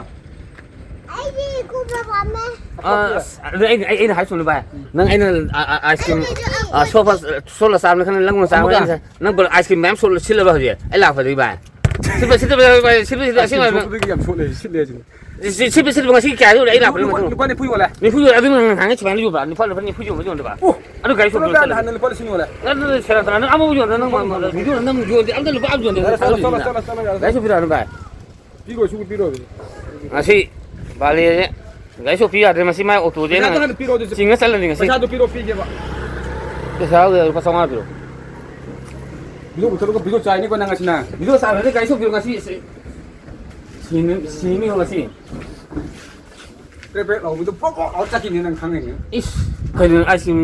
ꯑꯩꯗꯤ ꯀꯨꯝꯕ ꯄꯥꯝꯃꯦ꯫ ꯑ, ꯑꯁ, ꯑꯗꯨ ꯑꯩ, ꯑꯩ, ꯑꯩꯅ ꯍꯥꯏ ꯆꯨꯝꯅ ꯚꯥꯏ꯫ ꯎꯝ꯫ ꯅꯪ ꯑꯩꯅ, ꯑ, ꯑ, ꯑꯥꯏꯁ ꯀ꯭ꯔꯤꯝ, ꯑ, ꯁꯣꯐ, ꯁꯣꯂ ꯆꯥꯕꯅꯤ ꯈꯪꯗꯦ, ꯂꯪꯒꯣ ꯆꯥꯕꯅꯤ ꯑꯃꯒ꯫ ꯈꯪꯗꯦ, ꯅꯪ ꯕꯣꯜ ꯑꯥꯏꯁ ꯀ꯭ꯔꯤꯝ ꯃꯌꯥꯝ ꯁꯣꯠꯂ ꯁꯤꯜꯂꯕ ꯍꯧꯖꯤꯛ? ꯑꯩ ꯂꯥꯛꯄꯗꯒꯤ ꯚꯥꯏ꯫ ꯁꯤꯠꯄ, ꯁꯤꯠꯇꯕ, ꯚꯥꯏ, ꯁꯤꯠꯄ, ꯁꯤꯠꯇꯕ, ꯑꯥꯏꯁ ꯀ꯭ꯔꯤꯝ ꯑꯁꯦꯡꯕ ꯁꯣꯠꯄꯗꯒꯤ ꯌꯥꯝ ꯁꯣꯠꯂꯦ, ꯁꯤꯠꯂꯦ ꯍꯥꯏꯁꯤꯅꯦ꯫ ꯁꯤ, ꯁꯤꯠꯄ, ꯁꯤꯠꯇꯕ ꯉꯁꯤ ꯀꯌꯥ ꯌꯣꯜꯂꯦ? ꯑꯩ ꯂꯥꯛꯄꯗꯒꯤ ꯂꯨꯄꯥ, ꯃꯇꯨꯡ ꯂꯨꯄꯥ ꯅꯤꯐꯨ ꯌꯣꯜꯂꯦ꯫ ꯅꯤꯐꯨ ꯌꯣꯜꯂꯦ, ꯑꯗꯨ ꯅꯪ ꯅꯍꯥꯟꯒꯩ ꯁꯨꯃꯥꯏꯅ ꯌꯣꯟꯕ꯭ꯔꯥ? ꯅꯤꯐꯨ, ꯂꯨꯄꯥ ꯅꯤꯐꯨ ꯌꯣꯟꯕ ꯌꯣꯟꯗꯕ? ꯑꯣ! ꯑꯗꯨ ꯒꯥꯔꯤ ꯁꯣꯠꯄ ꯆꯠꯂꯦ꯫ ꯍꯥꯟꯅ ꯂꯨꯄꯥ ꯂꯤꯁꯤꯡ ꯌꯣꯜꯂꯦ꯫ ꯑꯗꯨ ꯁꯦꯔꯥꯟ ꯇꯨꯔꯥꯟ, ꯅꯪ ꯑꯃ ꯌꯣꯟꯗ, ꯅꯪ ꯚꯤꯗꯤꯑꯣ ꯅꯝ ꯌꯣꯟꯗꯦ, ꯑꯝꯇ ꯂꯨꯄꯥ ꯑꯃ ꯌꯣꯟꯗꯦ, ꯅꯪ ꯆꯠꯂꯣ, ꯆꯠꯂꯣ, ꯆꯠꯂꯣ, ꯆꯠꯂꯣ, ꯆꯠꯂꯣ꯫ ꯒꯥꯔꯤ ꯁꯣꯠ ꯄꯤꯔꯛꯑꯅꯨ ꯚꯥꯏ꯫ ꯄꯤꯔꯣꯏ, ꯁꯨꯡꯄꯤ ꯄꯤꯔꯣꯏ꯫ ꯉꯁꯤ ꯕꯥꯂꯦꯁꯦ ꯒꯥꯔꯤ ꯁꯣ ꯄꯤ ꯌꯥꯗ꯭ꯔꯦ, ꯃꯁꯤ ꯃꯥꯏ ꯑꯣꯇꯣꯁꯦ ꯑꯩꯅ ꯄꯩꯁꯥꯗꯣ ꯍꯥꯟꯅ ꯄꯤꯔꯛꯑꯣ ꯑꯗꯨꯗꯤ꯫ ꯆꯤꯡꯉ ꯆꯠꯂꯅꯤ ꯉꯁꯤ꯫ ꯄꯩꯁꯥꯗꯣ ꯄꯤꯔꯛꯑꯣ, ꯄꯤꯒꯦꯕ꯫ ꯄꯩꯁꯥ ꯂꯨꯄꯥ ꯆꯥꯝꯃꯉꯥ ꯄꯤꯔꯛꯑꯣ꯫ ꯚꯤꯗꯤꯑꯣ ꯃꯨꯊꯠꯂꯒ ꯚꯤꯗꯤꯑꯣ ꯆꯥꯏꯅꯤꯀꯣ ꯅꯪ ꯉꯁꯤꯅ꯫ ꯚꯤꯗꯤꯑꯣ ꯆꯥꯏꯕꯗꯤ ꯒꯥꯔꯤ ꯁꯣ ꯄꯤꯔꯛꯑꯣ ꯉꯁꯤ꯫ ꯁꯤ-, ꯁꯤꯅꯤ, ꯁꯤꯅꯤꯀꯣ ꯉꯁꯤ꯫ ꯄ꯭ꯔꯦꯛ ꯄ꯭ꯔꯦꯛ ꯂꯥꯎꯕꯗꯣ ꯄ꯭ꯔꯣꯛ ꯄ꯭ꯔꯣꯛ ꯂꯥꯎꯔ ꯆꯠꯈꯤꯅꯤ ꯅꯪ ꯈꯪꯉꯤꯅꯦ꯫ ꯏꯁ, ꯀꯩꯅꯣ ꯑꯥꯏꯁ ꯀ꯭ꯔꯤꯝ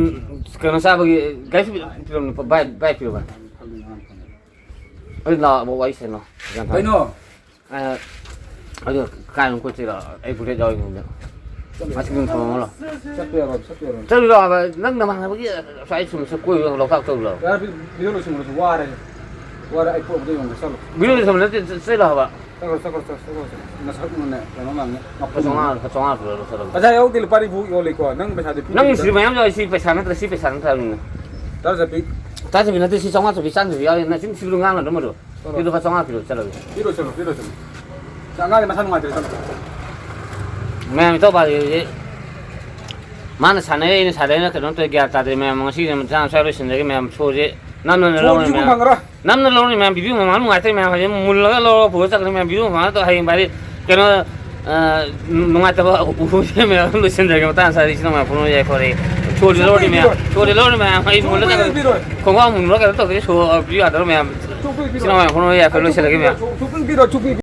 ꯀꯩꯅꯣ ꯆꯥꯕꯒꯤ ꯒꯥꯔꯤ ꯁꯣ ꯄꯤꯔꯛꯑꯣ, ꯚꯥꯏ, ꯚꯥꯏ ꯄꯤꯔꯛꯑꯣ ꯚꯥꯏ꯫ ꯑꯩ ꯂꯥꯛꯑꯣ, ꯋꯥꯔꯤ ꯁꯥꯟꯅꯧ꯫ ꯒ꯭ꯌꯥꯟ ꯇꯥꯅ꯫ ꯀꯩꯅꯣ? ꯑ, ꯑꯗꯨ ꯀꯥꯏ ꯑꯃꯨꯛ ꯀꯣꯏꯆꯠꯂꯣ? ꯑꯩ ꯕꯨꯂꯦꯠ ꯌꯥꯎꯔꯤ ꯃꯅꯨꯡꯗ꯫ ꯆꯠꯂꯣ꯫ ꯃꯁꯤ ꯑꯗꯨꯝ ꯊꯝꯃꯝꯃꯣ ꯂꯥꯎ꯫ ꯆꯠꯄ ꯌꯥꯔꯣꯏ, ꯆꯠꯄ ꯌꯥꯔꯣꯏ꯫ ꯆꯠꯂꯨ ꯂꯥꯎ ꯍꯥꯏꯕ, ꯅꯪ ꯅꯃꯥꯟꯅꯕꯒꯤ ꯑꯁ꯭ꯋꯥꯏ ꯁꯨꯝ ꯆꯠ ꯀꯣꯏꯕ ꯂꯣꯛꯇꯥꯛ ꯆꯠꯂꯨ ꯂꯥꯎ꯫ ꯌꯥꯔꯦ, ꯚꯤꯗꯤꯑꯣ ꯂꯣꯏꯁꯤꯟꯈ꯭ꯔꯁꯤ, ꯋꯥꯔꯦ꯫ ꯋꯥꯔꯦ, ꯑꯩ ꯄꯣꯠ ꯑꯝꯇ ꯌꯦꯡꯉꯨꯒꯦ, ꯆꯠꯂꯣ꯫ ꯚꯤꯗꯤꯑꯣ ꯂꯣꯏꯁꯤꯟꯕ ꯅꯠꯇꯦ, ꯆꯠ-, ꯆꯠꯂꯣ ꯍꯥꯏꯕ꯫ ꯆꯠꯈ꯭ꯔꯣ, ꯆꯠꯈ꯭ꯔꯣ, ꯆꯠꯈ꯭ꯔꯣ, ꯆꯠꯈ꯭ꯔꯣ꯫ ꯅꯁꯛꯇꯨꯅꯅꯦ, ꯀꯩꯅꯣ ꯃꯥꯟꯅꯤ, ꯂꯨꯄꯥ ꯃꯄꯨꯝ ꯆꯥꯝꯃꯉꯥ, ꯃꯥꯟꯅꯤ꯫ ꯂꯨꯄꯥ ꯆꯥꯝꯃꯉꯥ ꯄꯤꯔꯣ, ꯂꯧꯁꯜꯂꯣ꯫ ꯄꯩꯁꯥ ꯌꯥꯎꯗꯦ, ꯂꯨꯄꯥ ꯅꯤꯐꯨ ꯌꯣꯜꯂꯤꯀꯣ꯫ ꯅꯪ ꯄꯩꯁꯥꯗꯤ ꯅꯪ ꯄꯤꯗꯕꯤꯗ꯫ ꯁꯤꯗꯤ ꯃꯌꯥꯝ ꯌꯥꯎꯔꯤ, ꯁꯤ ꯄꯩꯁꯥ ꯅꯠꯇ꯭ꯔ, ꯁꯤ ꯄꯩꯁꯥ ꯅꯠꯇ꯭ꯔ ꯍꯥꯏꯕꯅꯤꯅꯦ꯫ ꯇꯔꯥ ꯆꯠꯄꯤ꯫ ꯇꯔꯥ ꯆꯠꯄꯤ ꯅꯠꯇꯦ, ꯁꯤ ꯆꯥꯝꯃꯉꯥ ꯆꯠꯄꯤ, ꯆꯥꯝꯃ ꯆꯠꯄꯤ ꯌꯥꯎꯔꯤ, ꯅꯆꯤꯟ ꯊꯤꯕꯗꯣ ꯉꯥꯡꯒꯅꯨ ꯑꯗꯨꯝ ꯑꯗꯨ꯫ ꯆꯠꯂꯣ꯫ ꯁꯤ ꯂꯨꯄꯥ ꯆꯥꯝꯃꯉꯥ ꯄꯤꯔꯣ, ꯆꯠꯂꯒꯦ꯫ ꯄꯤꯔꯣ, ꯆꯠꯂꯣ, ꯄꯤꯔꯣ, ꯆꯠꯂꯣ꯫ ꯁꯤ ꯑꯉꯥꯡꯗꯤ ꯃꯁꯥ ꯅꯨꯡꯉꯥꯏꯇ꯭ꯔꯦ, ꯆꯠꯂꯣ꯫ ꯃꯌꯥꯝ ꯏꯇꯥꯎ ꯄꯥꯔꯤ ꯍꯧꯖꯤꯛ꯫ ꯃꯥꯅ ꯁꯥꯟꯅꯩ, ꯑꯩꯅ ꯁꯥꯟꯅꯩꯅ ꯀꯩꯅꯣꯝ ꯇꯧꯏ, ꯒ꯭ꯌꯥꯟ ꯇꯥꯗ꯭ꯔꯦ ꯃꯌꯥꯝ꯫ ꯉꯁꯤꯒꯤꯗꯤ ꯃꯇꯥꯡ ꯑꯁ꯭ꯋꯥꯏ ꯂꯣꯏꯁꯤꯟꯖꯔꯒꯦ ꯃꯌꯥꯝ꯫ ꯁꯣꯁꯦ ꯅꯝꯅ ꯂꯧꯔꯅꯤ ꯃꯌꯥꯝ꯫ ꯅꯝꯅ ꯂꯧꯔꯅꯤ ꯃꯌꯥꯝ꯫ ꯚꯤꯗꯤꯑꯣ ꯃꯃꯥꯡ ꯅꯨꯡꯉꯥꯏꯇ꯭ꯔꯦ ꯃꯌꯥꯝ꯫ ꯍꯧꯖꯤꯛ ꯃꯨꯜꯂꯒ ꯂꯧꯔꯒ ꯄꯨꯔ ꯆꯠꯈ꯭ꯔꯅꯤ ꯃꯌꯥꯝ꯫ ꯚꯤꯗꯤꯑꯣ ꯃꯃꯥꯡꯗꯣ ꯍꯌꯦꯡ ꯚꯥꯏ ꯀꯩꯅꯣ, ꯑ, ꯅꯨꯡꯉꯥꯏꯇꯕ ꯎꯍꯧꯁꯦ ꯃꯌꯥꯝ꯫ ꯂꯣꯏꯁꯤꯟꯖꯔꯒꯦ ꯃꯇꯥꯡ ꯑꯁ꯭ꯋꯥꯏꯗ꯫ ꯏꯆꯤꯟ ꯏꯅꯥꯎ ꯃꯌꯥꯝ ꯐꯣꯟ ꯌꯥꯏ ꯈꯣꯠꯂꯦ꯫ ꯁꯣꯁꯦ ꯂꯧꯔꯅꯤ ꯃꯌꯥꯝ꯫ ꯁꯣꯁꯦ ꯂꯧꯔꯅꯤ ꯃꯌꯥꯝ꯫ ꯑꯩ ꯃꯨꯜꯂꯒ ꯈꯣꯡꯒ꯭ꯔꯥꯎ ꯃꯨꯟꯕ꯭ꯔꯥ ꯀꯩꯅꯣ ꯇꯧꯗꯣꯏꯅꯤ꯫ ꯁꯣ, ꯑ, ꯚꯤꯗꯤꯑꯣ ꯌꯥꯗꯧꯔꯣ ꯃꯌꯥꯝ꯫ ꯏꯆꯤꯟ ꯏꯅꯥꯎ ꯃꯌꯥꯝ ꯐꯣꯟ ꯌꯥꯏ ꯈꯣꯠꯂꯦ꯫ ꯂꯣꯏꯁꯤꯜꯂꯒꯦ ꯃꯌꯥꯝ꯫